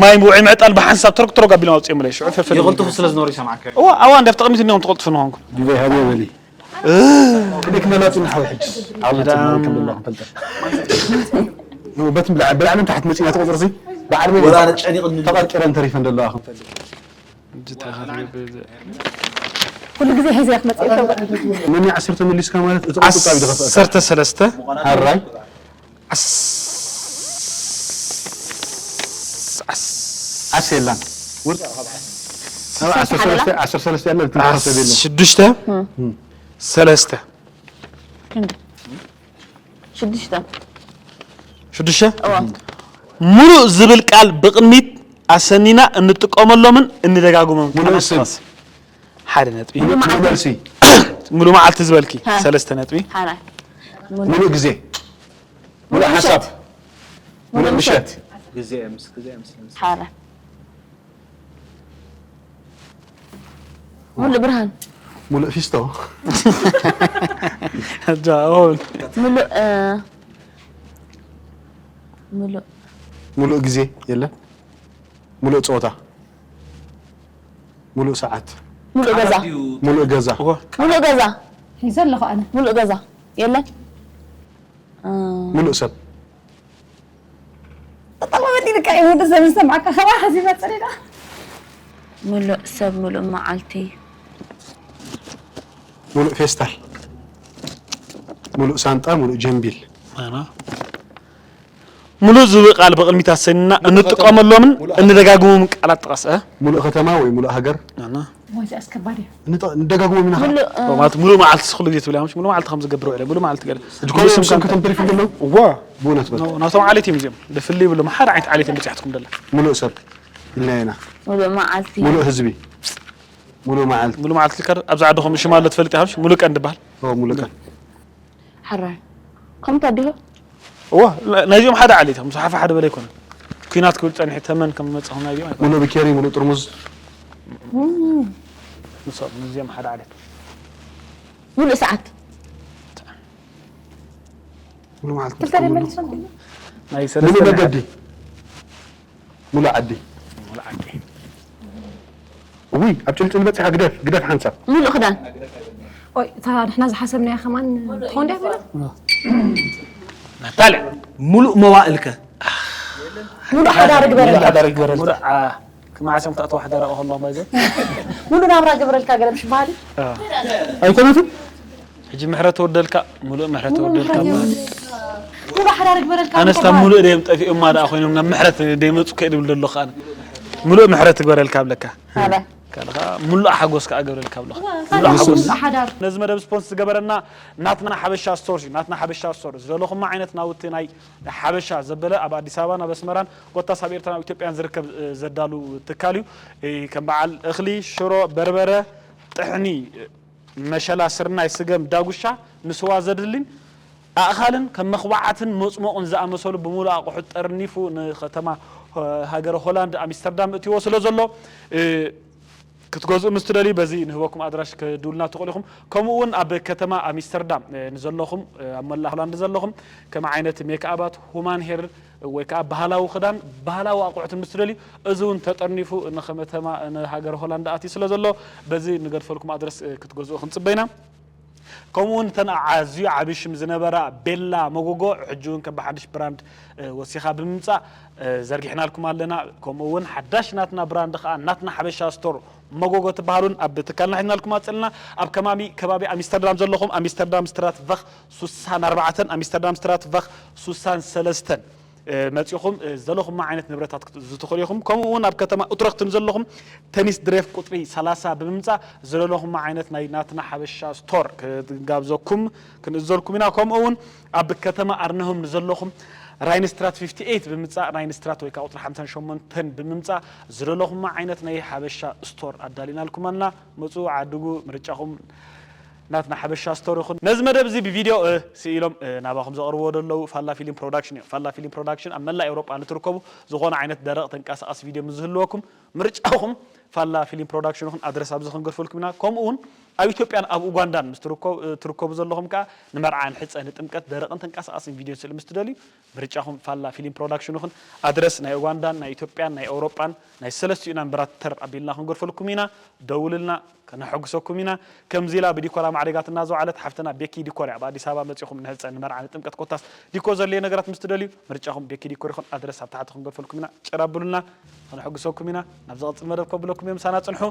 ማይ ውዒ ምዕጣል ብሓንሳብ ተረግ ተረግ ኣቢሎም ኣውፅኦም ኢለ ሽዑ ፈፈለ ይቕልጥፉ ስለ ዝነበሩ ይሰማዕካ እዋ ኣዋ እንደ ተቐሚት እኒኦም ትቐልጥፉ ንኾንኩም ዲበይ ሃብዮ በሊ ክንደይ ክመላቱ ንሓው ሕጅ ዓውነት ከም ዘለኹም ፈልጠ በቲ ብላዕ ብላዕልን ታሕት መፂና ትቆፅርሲ በዓል ቤት ወላ ጨኒቕኒ ተቐርቂረን ተሪፈን ዘለዋ ክንፈልጥ ኩሉ ግዜ ሒዘ ክትመፅእ ይከብድ መኒ ዓሰርተ መሊስካ ማለት እቲ ቁጣ ይደኸፍእ ዓሰርተ ሰለስተ ኣራይ ዓስ- ዓስ- ዓስ የላን ውርጥ ዓሰርተ ሰለስተ ያለ ዓስ- ሽዱሽተ ሰለስተ ሽዱሽተ ሽዱሽተ ሙሉእ ዝብል ቃል ብቕድሚት ኣሰኒና እንጥቀመሎምን እንደጋግሞም ሙሉእ ስም ሓደ ነጥቢ ሙሉእ መልሲ ሙሉ መዓልቲ ዝበልኪ ሃ። ሰለስተ ነጥቢ ሓራይ ሙሉእ ግዜ ሙሉእ ሓሳብ ሙሉእ ምሸት ግዜ ምስ ግዜ ምስ ምስ ሓራይ ሙሉእ ብርሃን ሙሉእ ፊስቶ እጃ ኦን ሙሉእ እ፣ ሙሉእ ሙሉእ ግዜ የለን። ሙሉእ ጾታ፣ ሙሉእ ሰዓት፣ ሙሉእ ገዛ። ሙሉእ ገዛ። ሙሉእ ገዛ። ሒዘ ኣለኹ ኣነ። ሙሉእ ገዛ የለን። ሙሉእ ሰብ። ጠጠመ መዲንካ እዩ ወዲ ሰብ ዝሰምዓካ ከባ ሓሲባ ፀሪዳ። ሙሉእ ሰብ፣ ሙሉእ መዓልቲ። ሙሉእ ፌስታል፣ ሙሉእ ሳንጣ፣ ሙሉእ ጀምቢል። ሙሉእ ዝብል ቃል ብቕድሚት ኣሰኒና እንጥቀመሎምን እንደጋግሞምን ቃላት ጥቐስ። ሙሉእ ከተማ ወይ ሙሉእ ሃገር። ወይዚ ኣስከባሪ እዩ። እንጠ- እንደጋግሞም ኢና። ሙሉእ ማለት ሙሉእ መዓልቲ ስኹሉ ግዜ ትብል ያምሽ ሙሉእ መዓልቲ ከም ዝገብሮ ኢለ ሙሉእ መዓልቲ ገለ ሕጂ ኩሉ ስም ስም ከተምትሪ ፍንድሎ እዋ ብእውነት በል። ናቶም ዓሌት እዮም እዚኦም። ብፍልይ ብሎ መሓደ ዓይነት ዓሌት እዮም በፂሕትኩም ደለ ሙሉእ ሰብ ኢልና ኢና። ሙሉእ መዓልቲ። ሙሉእ ህዝቢ፣ ሙሉእ መዓልቲ። ሙሉእ መዓልቲ ልከር ኣብዚ ዓድኹም ሽማ ኣሎ ትፈልጥ ያምሽ ሙሉእ ቀን ድበሃል። ኦ፣ ሙሉእ ቀን። ሓራይ ከምታ ዲሆ እዋ ናይዚኦም ሓደ ዓሌት እዮም። ሓፈ ሓደ በለ ኣይኮነን። ኩናት ክብል ፀኒሑ ተመን ከም ዝመፅኹም ናይዚኦም ኣይኮነን። ሙሉእ ብኬሪ፣ ሙሉእ ጥርሙዝ። ንሶም ንዚኦም ሓደ ዓሌት ሙሉእ ሰዓት። ሙሉእ መዓልቲ። ክልተ ደመሊሶም ናይ ሙሉእ ሰለስተ መገዲ፣ ሙሉእ ዓዲ። ሙሉእ ዓዲ። ውይ፣ ኣብ ጭልጭል በፂሓ። ግደፍ፣ ግደፍ ሓንሳብ። ሙሉእ ክዳን። ኦይ እታ ንሕና ዝሓሰብናያ ከማን ትኾን ድያ? ናታልያ ሙሉእ መዋእልከ ሙሉእ ሓዳር ግበረልካ። ሙሉእ ክማዕሰም ታእተዋ ሓዳር ኣኸሎ ማይዘ ሙሉእ ናብራ ግበረልካ ገለ ምሽ በሃሊ። ኣይኮነትን። ሕጂ ምሕረት ተወደልካ ሙሉእ ምሕረት ተወደልካ። ሙሉእ ሓዳር ግበረልካ። ኣነስታ ሙሉእ ደም ጠፊኦማ ደኣ ኮይኖም ናብ ምሕረት ደይመፁ ከይድብል ዘለኹ ኣነ። ሙሉእ ምሕረት ትግበረልካ ብለካ። ኣበ ካልኻ ሙሉእ ሓጎስ ከዓ ገብረልካ ብለካ። ሙሉእ ሓዳር። ነዚ መደብ ስፖንስ ዝገበረና ናትና ሓበሻ ስቶር እዩ። ናትና ሓበሻ ስቶር ዝደለኹማ ዓይነት ናውቲ ናይ ሓበሻ ዘበለ ኣብ ኣዲስ ኣበባን ኣብ ኣስመራን ኮታስ ኣብ ኤርትራን ኣብ ኢትዮጵያን ዝርከብ እ፣ ዘዳሉ ትካል እዩ። እ፣ ከም በዓል እኽሊ፣ ሽሮ፣ በርበረ፣ ጥሕኒ፣ እ፣ መሸላ፣ ስርናይ፣ ስገም፣ ዳጉሻ፣ ንስዋ ዘድልን ኣእኻልን ከም መኽባዓትን መፅሞቕን ዝኣመሰሉ ብምሉእ ኣቑሑት ጠርኒፉ ንከተማ ሆ- ሃገረ ሆላንድ ኣምስተርዳም እትዎ ስለ ዘሎ እ፣ ክትገዝኡ ምስ ትደልዩ በዚ ንህበኩም ኣድራሽ ክድውልና ትኽእሉ ኢኹም። ከምኡ እውን ኣብ ከተማ ኣምስተርዳም እ፣ ንዘለኹም እ፣ ኣብ መላእ ሆላንድ ዘለኹም ከም ዓይነት ሜክኣባት፣ ሁማን ሄር ወይ ከዓ ባህላዊ ክዳን፣ ባህላዊ ኣቑሑት ምስ ትደልዩ እዚ እውን ተጠርኒፉ ንከተማ ንሃገር ሆላንድ ኣትዩ ስለ ዘሎ በዚ ንገድፈልኩም ኣድረስ እ፣ ክትገዝኡ ክንፅበ ኢና። ከምኡ እውን እተን ኣዝዩ ዓብዪ ሽም ዝነበራ ቤላ መጎጎ ሕጂ እውን ከም ብሓድሽ ብራንድ እ፣ ወሲኻ ብምምፃእ እ፣ ዘርጊሕናልኩም ኣለና። ከምኡ እውን ሓዳሽ ናትና ብራንድ ከዓ ናትና ሓበሻ ስቶር መጎጎ ትበሃሉን ኣብ ትካልና ሒዝናልኩም ኣፅልና ኣብ ከማሚ ከባቢ ኣምስተርዳም ዘለኹም ኣምስተርዳም ስትራት ቨኽ ሱሳን ኣርባዕተን ኣምስተርዳም ስትራት ቨኽ ሱሳን ሰለስተን እ፣ መፂኹም እ፣ ዝደለኹማ ዓይነት ንብረታት ክትእዝዙ ትኽእሉ ኢኹም። ከምኡ እውን ኣብ ከተማ ኡትረክት ንዘለኹም ተኒስ ድሬፍ ቁፅሪ ሰላሳ ብምምፃእ ዝደለኹማ ዓይነት ናይ ናትና ሓበሻ ስቶር ክንጋብዘኩም ክንእዘልኩም ኢና። ከምኡ እውን ኣብ ከተማ ኣርነሆም ንዘለኹም ራይንስትራት ፊፍቲ ኤይት ብምምፃእ ራይንስትራት ወይ ከዓ ቁፅሪ ሓምሳን ሸሞንተን ብምምፃእ ዝደለኹማ ዓይነት ናይ ሓበሻ ስቶር ኣዳሊናልኩም ኣና። መፁ ዓድጉ ምርጫኹም ናትና ሓበሻ ስቶር ይኹን። ነዚ መደብ እዚ ብቪድዮ እ፣ ስኢሎም እ፣ ናባኹም ዘቕርብዎ ዘለዉ ፋላ ፊልም ፕሮዳክሽን እዮም። ፋላ ፊልም ፕሮዳክሽን ኣብ መላእ ኤውሮጳ ንትርከቡ ዝኾነ ዓይነት ደረቕ ተንቀሳቐሲ ቪድዮ ምስ ዝህልወኩም ምርጫኹም ፋላ ፊልም ፕሮዳክሽን ይኹን። ኣድረስ ኣብዚ ክንገድፈልኩም ኢና። ከምኡ እውን ኣብ ኢትዮጵያን ኣብ ኡጋንዳን ምስ ትርከቡ እ፣ ትርከቡ ዘለኹም ከዓ ንመርዓ፣ ንሕፀ፣ ንጥምቀት ደረቕን ተንቀሳቐስን ቪድዮ ስእሊ ምስ ትደልዩ ምርጫኹም ፋላ ፊልም ፕሮዳክሽን ይኹን። ኣድረስ ናይ ኡጋንዳን ናይ ኢትዮጵያን ናይ ኤውሮጳን ናይ ሰለስቲኡ ናምበራት ተር ኣቢልና ክንገድፈልኩም ኢና። ደውልልና ከነሐጉሰኩም ኢና። ከምዚ ኢላ ብዲኮራ ማዕሪጋትና ዝወዓለት ሓፍትና ቤኪ ዲኮር እያ። ኣብ ኣዲስ ኣበባ መፂኹም ንሕፀ፣ ንመርዓ፣ ንጥምቀት ኮታስ ዲኮር ዘድልየ ነገራት ምስ ትደልዩ ምርጫኹም ቤኪ ዲኮር ይኹን። ኣድረስ ኣብ ታሕቲ ክንገድፈልኩም ኢና። ጭር ኣብሉልና ከነሐጉሰኩም ኢና። ናብ ዝቐፅል መደብ ከብለኩም እዮም። ምሳና ፅንሑ።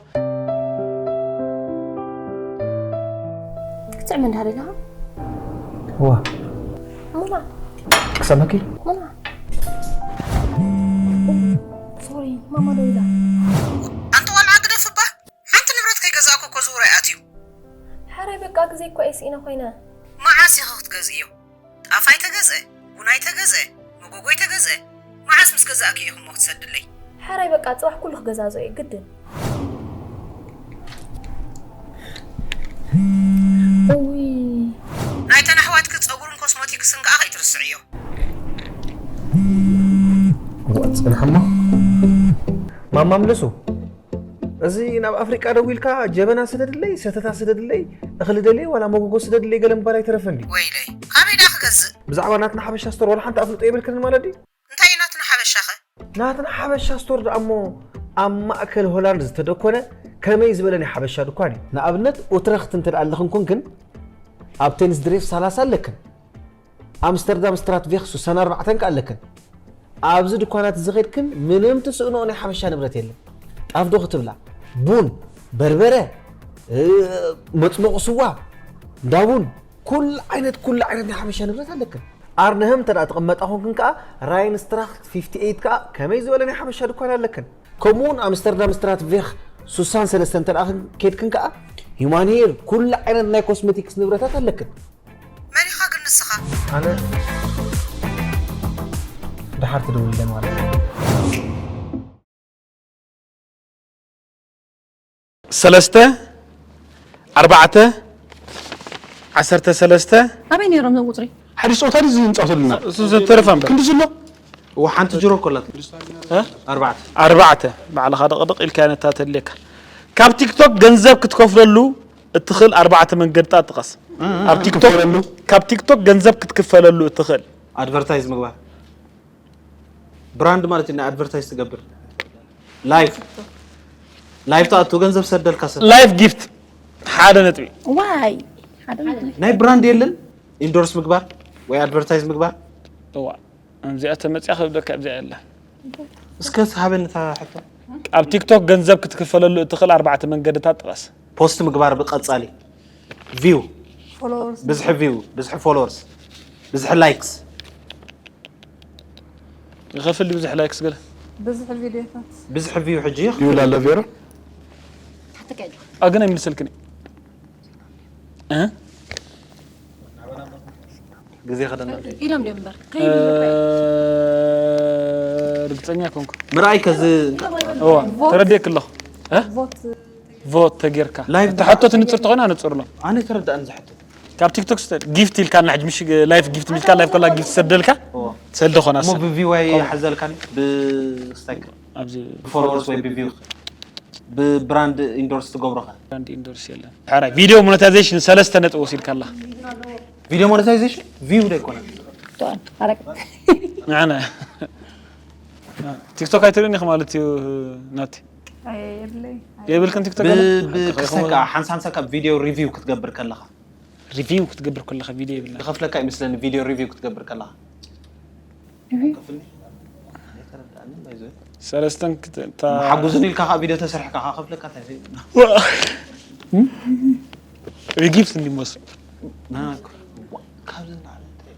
ክትስዕም እንዳደለኻ እዋ ሙና ክሰመኪ ሙና ሶሪ ማማ ደው ኢላ። ኣንቲ ቆልዓ ግደፍ እባ። ሓንቲ ንብረት ከይገዛእኩ እኮ ዝውራይ ኣትዩ። ሓራይ በቃ ግዜ እኮ እየ ስኢነ ኮይነ። መዓስ ኢኺ ክትገዝእዮ? ጣፍ ኣይተገዝአ፣ ቡን ኣይተገዝአ፣ መጎጎ ኣይተገዝአ። መዓስ ምስ ገዛእክዮ ኢኺ እሞ ክትሰድለይ? ሓራይ በቃ ፅባሕ ኩሉ ክገዛዝኦ እየ ግድን። እውይ ናይተን ኣሕዋትኪ ፀጉርን ኮስሞቲክስን ከዓ ከይትርስዕዮ። እዋ ፅንሐሞ ማማ ምልሱ እዚ ናብ ኣፍሪቃ ደዊልካ ጀበና ስደድለይ፣ ሰተታ ስደድለይ፣ እኽሊ ደልየ ዋላ መጎጎ ስደድለይ ገለ ምባል ኣይተረፈን ድዩ? ወይለይ ካበይ ዳ ክገዝእ? ብዛዕባ ናትና ሓበሻ ስቶር ዋላ ሓንቲ ኣፍልጦ የብልክን ማለት ድዩ? እንታይ እዩ ናትና ሓበሻ ሓበሻኸ? ናትና ሓበሻ ስቶር ደኣ እሞ ኣብ ማእከል ሆላንድ ዝተደኮነ ከመይ ዝበለ ናይ ሓበሻ ድኳን እዩ። ንኣብነት ኡትረኽት እንተ ደኣ ኣለኽን ኮንክን ኣብ ቴንስድሬፍ ሰላሳ ኣለክን። ኣምስተርዳም ስትራትቬኽ ሱሳን ኣርባዕተን ከኣ ኣለክን። ኣብዚ ድኳናት እዚ ኸድክን ምንም ትስእንኦ ናይ ሓበሻ ንብረት የለን። ጣፍ ዶ ክትብላ፣ ቡን፣ በርበረ፣ እ፣ መጽሞቒ ስዋ፣ እንዳ ቡን፣ ኩሉ ዓይነት፣ ኩሉ ዓይነት ናይ ሓበሻ ንብረት ኣለክን። ኣርነህም እንተ ደኣ ትቕመጣ ኾንክን ከኣ ራይንስትራኽት ፊፍቲ ኤይት ከኣ ከመይ ዝበለ ናይ ሓበሻ ድኳን ኣለክን። ከምኡውን ኣምስተርዳም ስትራትቬኽ ሱሳን ሰለስተ እንተ ደኣ ኸድክን ከኣ ሂዩማን ሄር፣ ኩሉ ዓይነት ናይ ኮስሜቲክስ ንብረታት ኣለክን። መን ኢኻ ግን ንስኻ? ኣነ ደሓር ትደውልለይ ማለት እዩ። ሰለስተ፣ ኣርባዕተ፣ ዓሰርተ ሰለስተ። ኣበይ ነይሮም እዞም ቁፅሪ? ሓድሽ ፀወታ ድዩ ዝንፃወተልና? እሱ ዝተረፈ እምበር። ክንዲ ዝሎ? እዋ፣ ሓንቲ ጅሮ እኮ ኣላትና። እ? ኣርባዕተ። ኣርባዕተ። ባዕልኻ ደቕደቕ ኢልካ ነታ ተድልየካ። ካብ ቲክቶክ ገንዘብ ክትከፍለሉ እትኽእል ኣርባዕተ መንገድታት ጥቀስ። እ፣ እ፣ ኣብ እ፣ ቲክቶክ፣ ክትከፍለሉ? ካብ ቲክቶክ ገንዘብ ክትክፈለሉ እትኽእል። ኣድቨርታይዝ ምግባር። ብራንድ ማለት እዩ፣ ናይ ኣድቨርታይዝ ትገብር። ላይፍ፣ ላይፍ ትኣቱ፣ ገንዘብ ሰደልካ ሰብ። ላይፍ ጊፍት፣ ሓደ ነጥቢ። ዋይ፣ ሓደ ነጥቢ። ናይ ብራንድ የለን፣ ኢንዶርስ ምግባር ወይ ኣድቨርታይዝ ምግባር። እዋ፣ እዚኣ ተመፅያ ከብደካ ኣብዚኣ የላ። እስከ ሃበኒ እታ ሕቶ። ኣብ ቲክቶክ ገንዘብ ክትክፈለሉ እትኽእል ኣርባዕተ መንገድታት ጥቀስ። ፖስት ምግባር ብቐጻሊ። ቪው። ፎሎወርስ። ብዝሒ ቪው፣ ብዝሒ ፎሎወርስ፣ ብዝሒ ላይክስ። ይኸፍል ድዩ ብዝሒ ላይክስ ገለ? ብዝሒ ቪድዮታት። ብዝሒ ቪው ሕጂ ይኸፍል። ይውል ኣሎ ቬሮ? ኣግን ኣይምልሰልክን እዩ። እ? ግዜ ከደና። ኢሎም ድዮም እምበር? እ፣ ከይዱ እምበር? ርግጸኛ ኮንኩ። ምርኣይ ከዚ እዋ፣ ቮት። ተረዲእክ ኣለኹ። እ? ቮት። ቮት ተጌርካ። ላይቭ እታ ሕቶ ትንጽር ተኾይና ንጽር ኣሎ። ኣነ ተረዳእን ዝሕቶ። ካብ ቲክቶክ ስተ-፣ ጊፍት ኢልካ እና ሕጂ ምሽ ላይፍ ጊፍት ሚልካ ላይፍ ኮላ ጊፍት ሰደልካ። እዋ። ሰልደ ኾና እሞ ሰብ። ብቪዋይ ኮም። ሓዘልካን ብስታይክ ኣብዚ ብፎሎወርስ ወይ ብቪው ብብራንድ ኢንዶርስ ትገብሮኸ? ብራንድ ኢንዶርስ የለን። ሕራይ ቪድዮ ሞኔታይዜሽን ሰለስተ ነጥቢ ወሲድካ ኣላ። ቪድዮ ሞኔታይዜሽን ቪው ዶ ኣይኮነን? ጥዋን፣ ሓረቅ። ንዓና። ቲክቶክ ኣይትርእን ኢኻ ማለት እዩ ናቲ? ኣይ፣ የብለይ። የብልክን ቲክቶክ ብ-፣ የለ? ብ-፣ ክሰካ፣ ሓንሳ ሓንሳ ካብ ቪድዮ ሪቪው ክትገብር ከለኻ። ሪቪው ክትገብር ከለኻ ቪድዮ የብልና። ይኸፍለካ ይመስለኒ ቪድዮ ሪቪው ክትገብር ከለኻ። ሪቪው? ከፍልኒ? ኣይተረዳእንን፣ ባይዘ። ሰለስተን ክት-፣ እታ ሓጉዝን ኢልካ ከዓ ቪድዮ ተሰርሕካ ከዓ ከፍለካ እንታይ ሪጊፍት እንዲመስል። ና፣ ካብዚ ንላዕሊ እንታይ?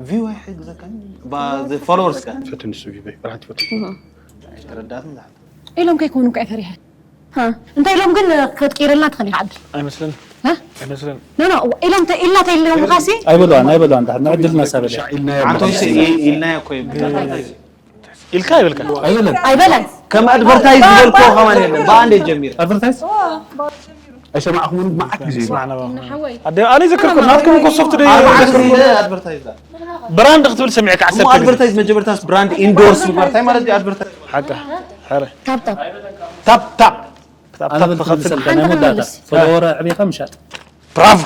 ቪው ኣይሕግዘካን? ባ-፣ ፎሎወርስ ከ? ፈትኒ ንሱ ቪው፣ ብርሃን ትፈትኒ። ኣይተረዳእትን ዝሓት። ኢሎም ከይኮኑ እኮ እየ ፈሪሐ። ሃ፣ እንታይ ኢሎም ግን ክትቅይረልና ትኽእል ኢኻ፣ ዓብዲ? ኣይመስለንን። ሃ? ኣይመስለንን። ኖ፣ ኖ፣ ኢሎም ተ-፣ ኢልና ተይልዎም ኻሲ? ኣይበልዋን፣ ኣይበልዋን፣ ድሓር ንዕድልና ሳበለ። ኢልናዮ ኣንቶይ ማለት ሲ-፣ ኢ-፣ ኢልናዮ እኮ እዩ። ኢልካ ኣይበልካ? ኣይበለን። ኣይበለን። ከም ኣድቨርታይዝ ዝበልክዎ ከማን የለን። ብኣንዴ ጀሚር። ኣድቨርታይዝ? ኣይሰማዕኩምን መዓት ግዜ። ስማዕና ባኹም። ሓወይ። ኣደ-፣ ኣነ ይዘክርኩም፣ ናትኩም እኮ ሶፍት ዶ ኣርባዕተ ይዘክርኩም? ግዜ ኣድቨርታይዝ ዳ። ብራንድ ክትብል ሰሚዕካ እሞ ዓሰርተ ግዜ። ኣድቨርታይዝ መጀመርታስ ብራንድ ኢንዶርስ ምግባር እንታይ ማለት እዩ? ኣድቨርታይዝ ሓቃ። ሓረ። ታፕ ታፕ። ታፕ ታፕ። ታፕ ኣነ ታፕ በልኩ ክኸፍል። ዝሰልካ ናይ ሓንቲ መወዳእታ። ክምልስ። ፎሎወር ኣዕቢኻ ምሻጥ። ብራቮ።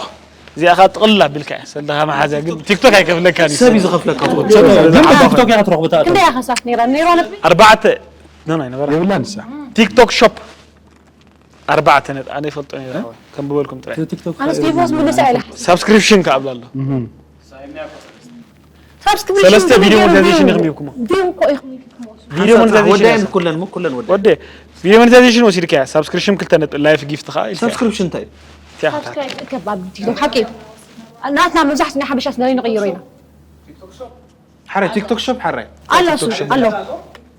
እዚኣ ኸኣ ጥቕልል ኣቢልካ እያ። ሰልደኻ መሓዝያ ግን ቲክቶክ ኣይከፍለካን እዩ። ሰብ እዩ ዝኸፍለካ። ግን ብቲክቶክ እያ ክትረኽቦ ትኣቱ። ክንደይ ኢኻ ከሳት ነይራ? ነይራ ነጥቢ? ኣርባዕተ። ኖ፣ ናይ ነበራ። የብላን ንሳ። ቲክቶክ ሾፕ። ኣርባዕተ ነጥቢ፣ ኣነ ይፈልጦ ነይረ፣ እ? ሓወይ። ከም ብበልኩም ጥራይ። ቲክቶክ ኣነስ ዲቮርስ ምልሳ ኢላ። ሳብስክሪፕሽን ከኣ ኣብላ ኣሎ። እህ። ሳብስክሪፕሽን ሰለስተ ቪድዮ ቪድዮ ሞኔታይዜሽን ቪድዮ ኢኹም ሂብኩሞ። ቪድዮ እኮ ኢኹም ሂብኩሞ። ቪድዮ ሓንሳብ ሞኔታይዜሽን ወዳየን እያ። ኩለን፣ ሙ-፣ ኩለን ወዳየን። ወደ ቪድዮ ሞኔታይዜሽን ወሲድካ እያ። ሳብስክሪፕሽን ክልተ ነጥቢ፣ ላይፍ ጊፍት ከኣ ኢልካ። ሳብስክሪፕሽን እንታይ እዩ? ትያ። ሳብስክራይብ እከብ ኣብ ቲክቶክ ሓቂ እዩ። ናትና መብዛሕትኡ ናይ ሓበሻ ስለ ንቕይሮ ኢና። ሓረ ቲክቶክ ሾፕ ሓረ። ኣሎ እሱ፣ ኣሎ።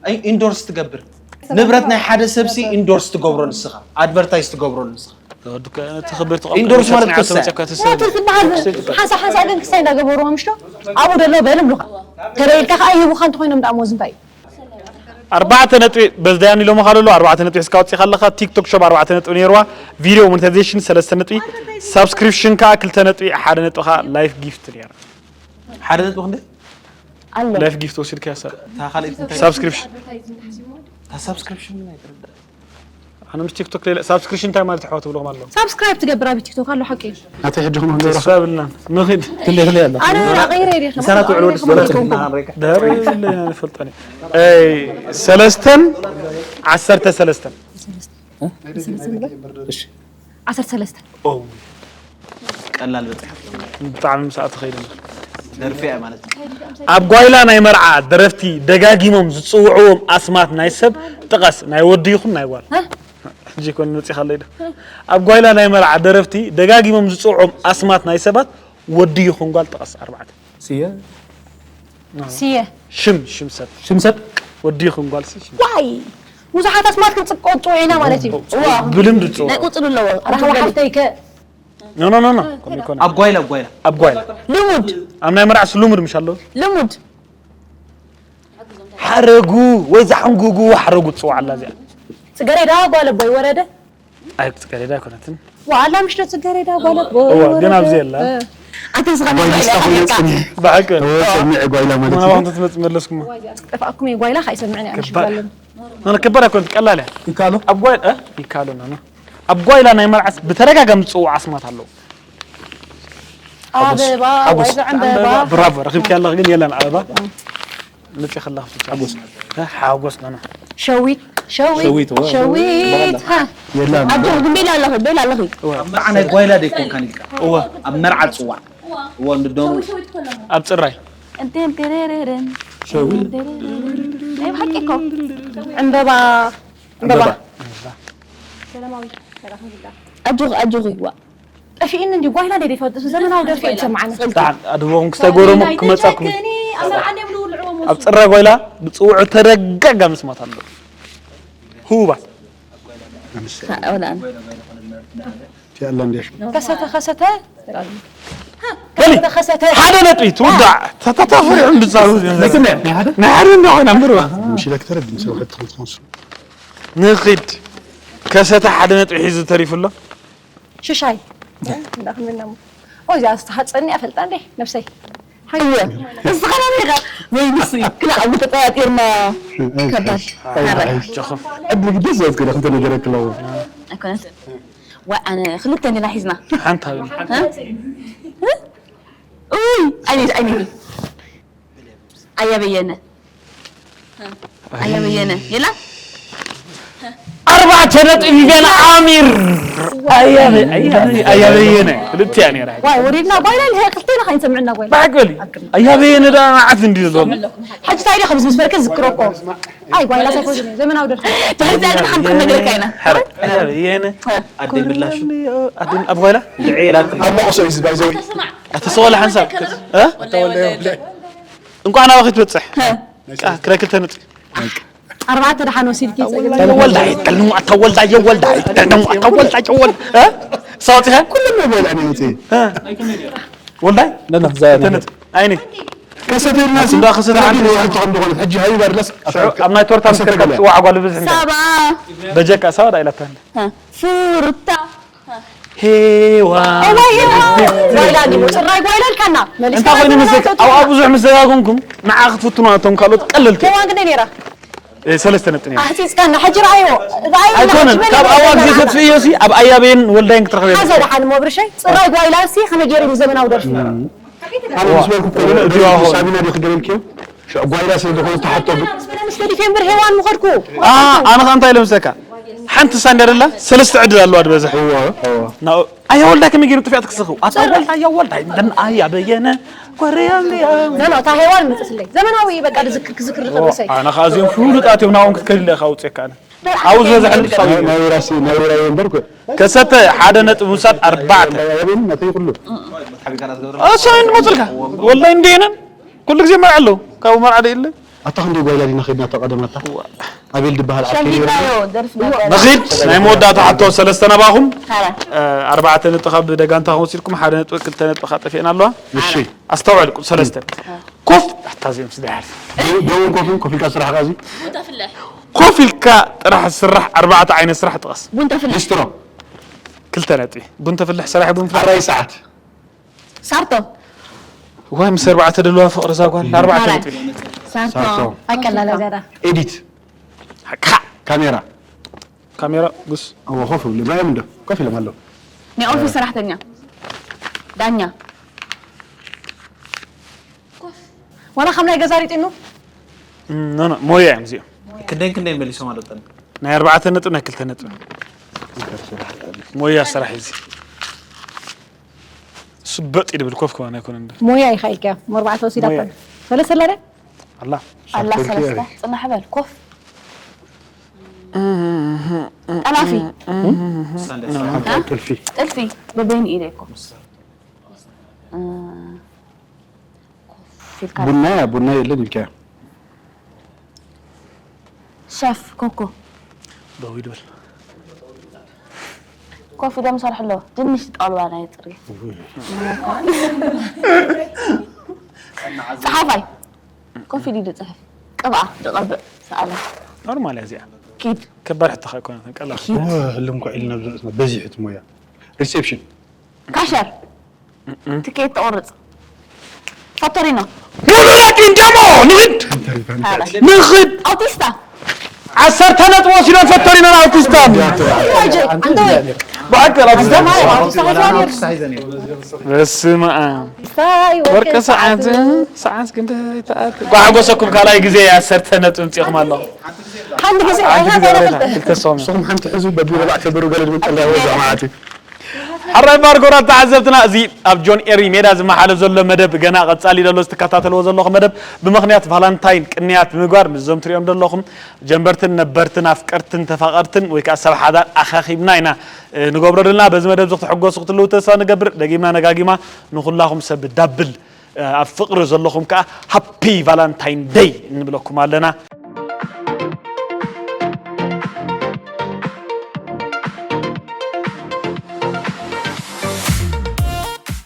ኣይ፣ ኢንዶርስ ትገብር። ንብረት ናይ ሓደ ሰብሲ ኢንዶርስ ትገብሮ ንስኻ። ኣድቨርታይዝ ትገብሮ ንስኻ። ወዲ ከ-፣ እቲ ክብርቲ ቆም ኢንዶርስ ማለት ስርዓት ክሳይ። መፅእካ ትስእል። ወትር ትበሃል ሓንሳ ሓንሳ ግን ክሳይ እንዳገበርዎ ምሽቶ ኣብኡ ደሎ በል እብሉኻ። ተለይልካ ከዓ ይህቡኻ እንተኾይኖም ደኣ ሞዝ እንታይ እዩ? ኣርባዕተ ነጥቢ በዝዳያን ኢሎምኻ ኣለዉ። ኣርባዕተ ነጥቢ ሒዝካ ወፂእኻ ኣለኻ። ቲክቶክ ሾፕ ኣርባዕተ ነጥቢ ነይርዋ። ቪድዮ ሞኔታይዜሽን ሰለስተ ነጥቢ፣ ሳብስክሪፕሽን ከዓ ክልተ ነጥቢ፣ ሓደ ነጥቢ ከዓ ላይፍ ጊፍት ነይራ። ሓደ ነጥቢ ክንደይ? ኣሎ። ላይፍ ጊፍት ወሲድካ ሳ-፣ እታ ካልኣይቲ እንታይ? ሳብስክሪፕሽን። እታ ሳብስክሪፕሽን ግን ኣይተረዳእን። ኣነ ምስ ቲክቶክ ሌላ ሳብስክሪፕሽን እንታይ ማለት ኣሕዋት ብሎም ኣለዉ። ሳብስክራይብ ትገብር ኣብ ቲክቶክ ኣሎ ሓቂ። ኣታ ሕጂ ክም ገራ ተስፋ ብልና ንኺድ ክንደይ ክንደይ ኣሎ ኣነ ራቐይረ ዲኻ ምሳና ትውዕሉ ወዲ ዝበለትኩም። ደረ ይብለና ንፈልጠኒ ሰለስተን ዓሰርተ ሰለስተን እሺ ዓሰርተ ሰለስተ ቀላል በፂሓ ብጣዕሚ ምሳኣ ትኸይድና ደርፊ እያ ማለት ነው። ኣብ ጓይላ ናይ መርዓ ደረፍቲ ደጋጊሞም ዝፅውዕዎም ኣስማት ናይ ሰብ ጥቀስ ናይ ወዲ ይኹን ናይ ጓል ሕጂ ይኮን ንውፂኻ ኣለይ ዶ ኣብ ጓይላ ናይ መርዓ ደረፍቲ ደጋጊሞም ዝፅውዕዎም ኣስማት ናይ ሰባት ወዲ ይኹን ጓል ጥቀስ ኣርባዕተ ስየ ስየ ሽም ሽም ሰብ ሽም ሰብ ወዲ ይኹን ጓል ሲ ሽም ዋይ ብዙሓት ኣስማት ክንፅቆጡ ኢና ማለት እዩ ብልምድ ዝፅውዑ ናይ ቁፅሉ ኣለዎ ራህዋ ሓፍተይ ከ ኖ ኖ ኖ ኖ ከምኡ ይኮነ ኣብ ጓይላ ኣብ ጓይላ ኣብ ጓይላ ልሙድ ኣብ ናይ መርዓስ ልሙድ ምሽ ኣለዉ ልሙድ ሓረጉ ወይ ዝሓንጉጉ ሓረጉ ትፅዋዕ ኣላ እዚኣ ፅገሬዳ ጓል ኣቦይ ወረደ ኣይ ፅገሬዳ ኣይኮነትን ዋላ ምሽ ዶ ፅገሬዳ ጓል ኣቦይ እዋ ወረደ ግን ኣብዚ የላ ኣተስኻ ጓይላ ስታፍ ወይ ጸኒሕ ብሓቂ ጸኒዕ ጓይላ ማለት እዩ። ምናባኹም ተመፅመለስኩም ጠፋእኩም ጓይላ ካይሰምዕን እያ ከባድ ኖ ከባድ ኣይኮነት ቀላል እያ ይካሎ ኣብ ጓይላ ይካሎ ኖ ኣብ ጓይላ ናይ መርዓስ ብተደጋጋሚ ዝፅውዑ ኣስማት ኣለዉ ኣበባ ወይ ዕንበባ ብራቮ ረኺብኪ ኣለኽ ግን የለን ኣበባ ንፅኽላ ሓጎስ ሓጎስ ና ሸዊት ሸዊት ሸዊት፣ ዋ። ሸዊት ሃ የላን ኣጆኺ ግን ቤላ ኣለኺ ቤላ ኣለኺ ኣብ መርዓ ናይ ጓይላ ደይኮንካን ኢልካ ኣብ መርዓ ፅዋዕ እዋ እንድደሙ ኣብ ፅራይ እንትን ተረረረን ናይ ብሓቂ እኮ ዕንበባ ዕንበባ ዕንበባ ኣጆኺ ኣጆኺ ዋ ጠፊእኒ እንዲ ጓይላ ደይ ይፈልጥ ዘመናዊ ደርፊ እየ ዝሰምዓኒ ኣድቦኹም ክስታይ ጎረሙ ክመፃኩም ኣብ ፅራይ ጓይላ ብፅውዑ ተደጋጋሚ ስማት ኣሎ ህቡባት ያለ እንዴ ከሰተ ከሰተ በሊ ከሰተ ሓደ ነጥቢ ትውዳዕ ተተፈሪሑ እንድዛሩ ናይ ሓደ እንዳ ኮይና ምርባ ምሽለክ ተረድም ሰው ሕት ትኾንሱ ንኺድ ከሰተ ሓደ ነጥቢ ሒዙ ተሪፉ ኣሎ ሽሻይ እንዳኽምና ኦ እዚኣ ዝተሃፀኒ ኣፈልጣ እንዴ ነብሰይ ሓየ እስኻ ናበይ ኢኻ ወይ ንሱ እዩ ክላ ኣብ ተጠራጢርና ከባድ ጀኹም ዕድል ግደስ ዘዝክደ ክልተ ነገር ክለዎ ኣይኮነት ዋይ ኣነ ክልተ እንዲና ሒዝና ሓንቲ ሃብኒ እ? ኡይ ኣይኔ ኣይኔ ኣያ በየነ ኣያ በየነ የላ ኣርባዕተ ነጥቢ ቢና ኣሚር ኣያበየነ ክልቲያ ነራ ዋይ ወሪድና ጓይላ ልሄ ክልቴና ከይንሰምዕና ጓይላ ባዕገሊ ኣያበየነ ዳ መዓት እንዲ ዘሎ ሕጂ እንታይ ኢለ ከምዚ ምስ በልከ ዝክረኮ ኣይ ጓይላ ሳይኮን ዘመናዊ ደርፊ ትሕቲ ግን ሓንቲ ክነግረካ ኢና ሓረ ኣያበየነ ኣደይ ምላሹ ኣደን ኣብ ጓይላ ድዒ ኢላትኩም ኣብ መቆሶ እዩ ዝባይዘዊ ኣተሰወለ ሓንሳብ እ? እንኳዕ ናባኺ ትበፅሕ ክረ ክልተ ነጥቢ ኣርባዕተ ደሓን ወሲድኪ ወልዳ ይጠልሙ ኣታ ወልዳ የወልዳ ይጠልሙ ኣታ ወልዳ የወል እ? ሳውፂኸ ኩሉ ነው በላ ነው ወጪ ወልዳይ ነና እዛ ክልተ ነጥቢ ኣይኒ ከሰተልና እንዳ ከሰተ ሓንቲ ተኸም ደኾነ ሕጂ ሃይ ባርለስ ኣብ ናይ ቶርታ ምስ ከድካ ትፅዋዕ ጓል ብብዝሒ እንታይ ሳባ በጀካ ሳዋ ዳ ኢላታ ፍሩታ ሄዋ ጓይላ እንዲ ፅራይ ጓይላ ልካና እንታይ ኮይኑ ምስ ኣብኣ ብዙሕ ምስ ደጋገምኩም ንዓ ክትፍትኑ ኣቶም ካልኦት ቀለልቲ ሄዋን ግደ ነይራ እ፣ ሰለስተ ነጥቢ ነይሩ ኣሕፂፅካና ሕጂ ረኣይዎ ረኣይዎ ኣይኮነን ካብ ኣብኣ ግዜ ተጥፍእዮ ሲ ኣብ ኣያበይን ወልዳይን ክትረኸብ ሓዘ ደሓን ሞብርሸይ ፅራይ ጓይላ ሲ ከመይ ገይሩ ዘመናዊ ደርፊ ኣነ ምስ በልኩ እኮ ሳቢና ዲኺ ገበልኪ ሽዕ ጓይላ ስለ ዝኾነ ተሓቶ ምስ ገዲፈ እምበር ሄዋን ምኸድኩ ኣነ ከ እንታይ ኢለ ምስለካ ሓንቲ ሳንድ ኣደላ ሰለስተ ዕድል ኣለዋ ዝበዝሕ ኣያ ወልዳ ከመይ ገይሩ ጥፊኣት ክስኽው ኣታ ወልዳ ኣያ ወልዳ ደን ኣያ በየነ ኮረያ ኖ ኖ እታ ሄዋን መፅስለይ ዘመናዊ በቃ ዝክር ክዝክር ዝኽእል ሰይ ኣነ ከ ኣዝዮም ፍሉጣት እዮም ናብኦም ክትከድ ኢለ ኢኻ ውፅእካ ኣነ ኣብኡ ዝበዝሐ ንሳብ እዩ ናይ ራሲ ናይ ራይ ወንበር ኮ ከሰተ ሓደ ነጥቢ ውሳድ ኣርባዕተ ያበን መተይ ኩሉ እሱ እንድመፅልካ ወላሂ እንዲየነን ኩሉ ግዜ መርዓ ኣለዉ ካብኡ መርዓ ደ የለ ኣታ ክንደይ ጓይላ ዲና ኸድና ተቐደማታ ኣቤል ድበሃል ዓርከይ ሸሚታዮ ደርፊ ነበር ንኺድ ናይ መወዳእታ ሕቶ ሰለስተ ናባኹም ሃራ ኣርባዕተ ነጥቢ ካብ ደጋንታ ክወሲድኩም ሓደ ነጥቢ ክልተ ነጥቢ ካጠፊአና ኣለዋ እሺ ኣስተውዕል ቁ- ሰለስተ ኮፍ ኣታ እዚኦም ስደሓር ደውን ኮፍን ኮፍ ኢልካ ስራሕ ቃዚ ኮፍ ኢልካ ጥራሕ ስራሕ ኣርባዕተ ዓይነት ስራሕ ጥቐስ ቡን ተፍልሕ ሊስትሮ ክልተ ነጥቢ ቡን ተፍልሕ ሰራሕ ቡን ፍልሕ ኣራይ ሰዓት ሳርቶ ዋይ ምስ ኣርባዕተ ደለዋ ፍቕሪ እዛ ጓል ኣርባዕተ ነጥቢ ሳርቶ ሳርቶ ኣቀላላ ዛዳ ኤዲት ሓቅኻ ካሜራ ካሜራ ጉስ። እዎ ኮፍ ብሉ ራእዮም እንዶ ኮፍ ኢሎም ኣለዉ። ናይ ኦፊስ ሰራሕተኛ፣ ዳኛ። ዋላ ከም ናይ ገዛ ሪጢኑ። ኖ ኖ ሞያ እዮም እዚኦም። ክንደይን ክንደይን መሊሶም ኣለጠን? ናይ ኣርባዕተ ነጥብ ናይ ክልተ ነጥብ ሞያ ስራሕ እዩ እዚ። ስበጥ ይድብል ኮፍ ከሆነ ኣይኮነ እንደ ሞያ ኢኻ ኢልካ እሞ ኣርባዕተ ወሲዳ ሞያ። እኮ ሰለስተ ኣለ ኣላ ኣላ ሰለስተ ጽናሕ በል ኮፍ። ጠላፊ ጥልፊ ጥልፊ በበይን ኢለ እኮ ኮፍ ኢልካ ቡና ቡና የለን ኢልካ ሸፍ ኮኮ ደው ይድብል። ኮፍ ኢሎም ሰርሑ ኣለዉ። ድንሽ ጣልባ ናይ ጽርጊ ጸሓፋይ ኮፍ ኢሉ ድጽሕፍ ቅብኣ ድቐብእ ሰኣለ ኖርማል እያ እዚኣ። ኪድ ከባድ ሕቶ ከይኮነት ቀላል። ህልም ኳ ኢልና ብዝመፅና በዚሑ እቲ ሞያ ሪሴፕሽን ካሸር ትኬት ተቆርጽ ፈቶሪኖ ሙሉና ቂንደሞ ንኽድ ንኽድ ኣውቲስታ ዓሰርተ ነጥቢ ወሲዶም ፈቶሪኖን ኣውቲስታን ብሓቂ ኣውቲስታ በስመ ኣብ ወርቂ ሰዓት ሰዓት ግን ተኣት ጓሓጎሰኩም ካልኣይ ግዜ ዓሰርተ ነጥቢ ምፅኹም ኣለኹ ሓንቲ ግዜ ሓንቲ ግዜ ኣይሃበ ክልተ ሰው ንስኹም ሓንቲ ሕዙ በቢረባዕ ተገሩ ገለ ድብል ቀላ ወዛ ማለት እዩ ሕራይ ባር ጎራት ተዓዘብትና እዚ ኣብ ጆን ኤሪ ሜዳ ዝመሓለ ዘሎ መደብ ገና ቀጻሊ ዘሎ ዝትከታተልዎ ዘለኹም መደብ ብምኽንያት ቫላንታይን ቅንያት ብምግባር ምስዞም ትሪኦም ዘለኹም ጀንበርትን ነበርትን ኣፍቀርትን ተፋቐርትን ወይ ከዓ ሰብ ሓዳር ኣኻኺብና ኢና እ፣ ንገብሮ ዘለና በዚ መደብ እዚ ክትሕጎሱ ክትልው ተስፋ ንገብር ደጊምና ነጋጊማ ንኹላኹም ሰብ ዳብል እ፣ ኣብ ፍቕሪ ዘለኹም ከዓ ሃፒ ቫላንታይን ደይ ንብለኩም ኣለና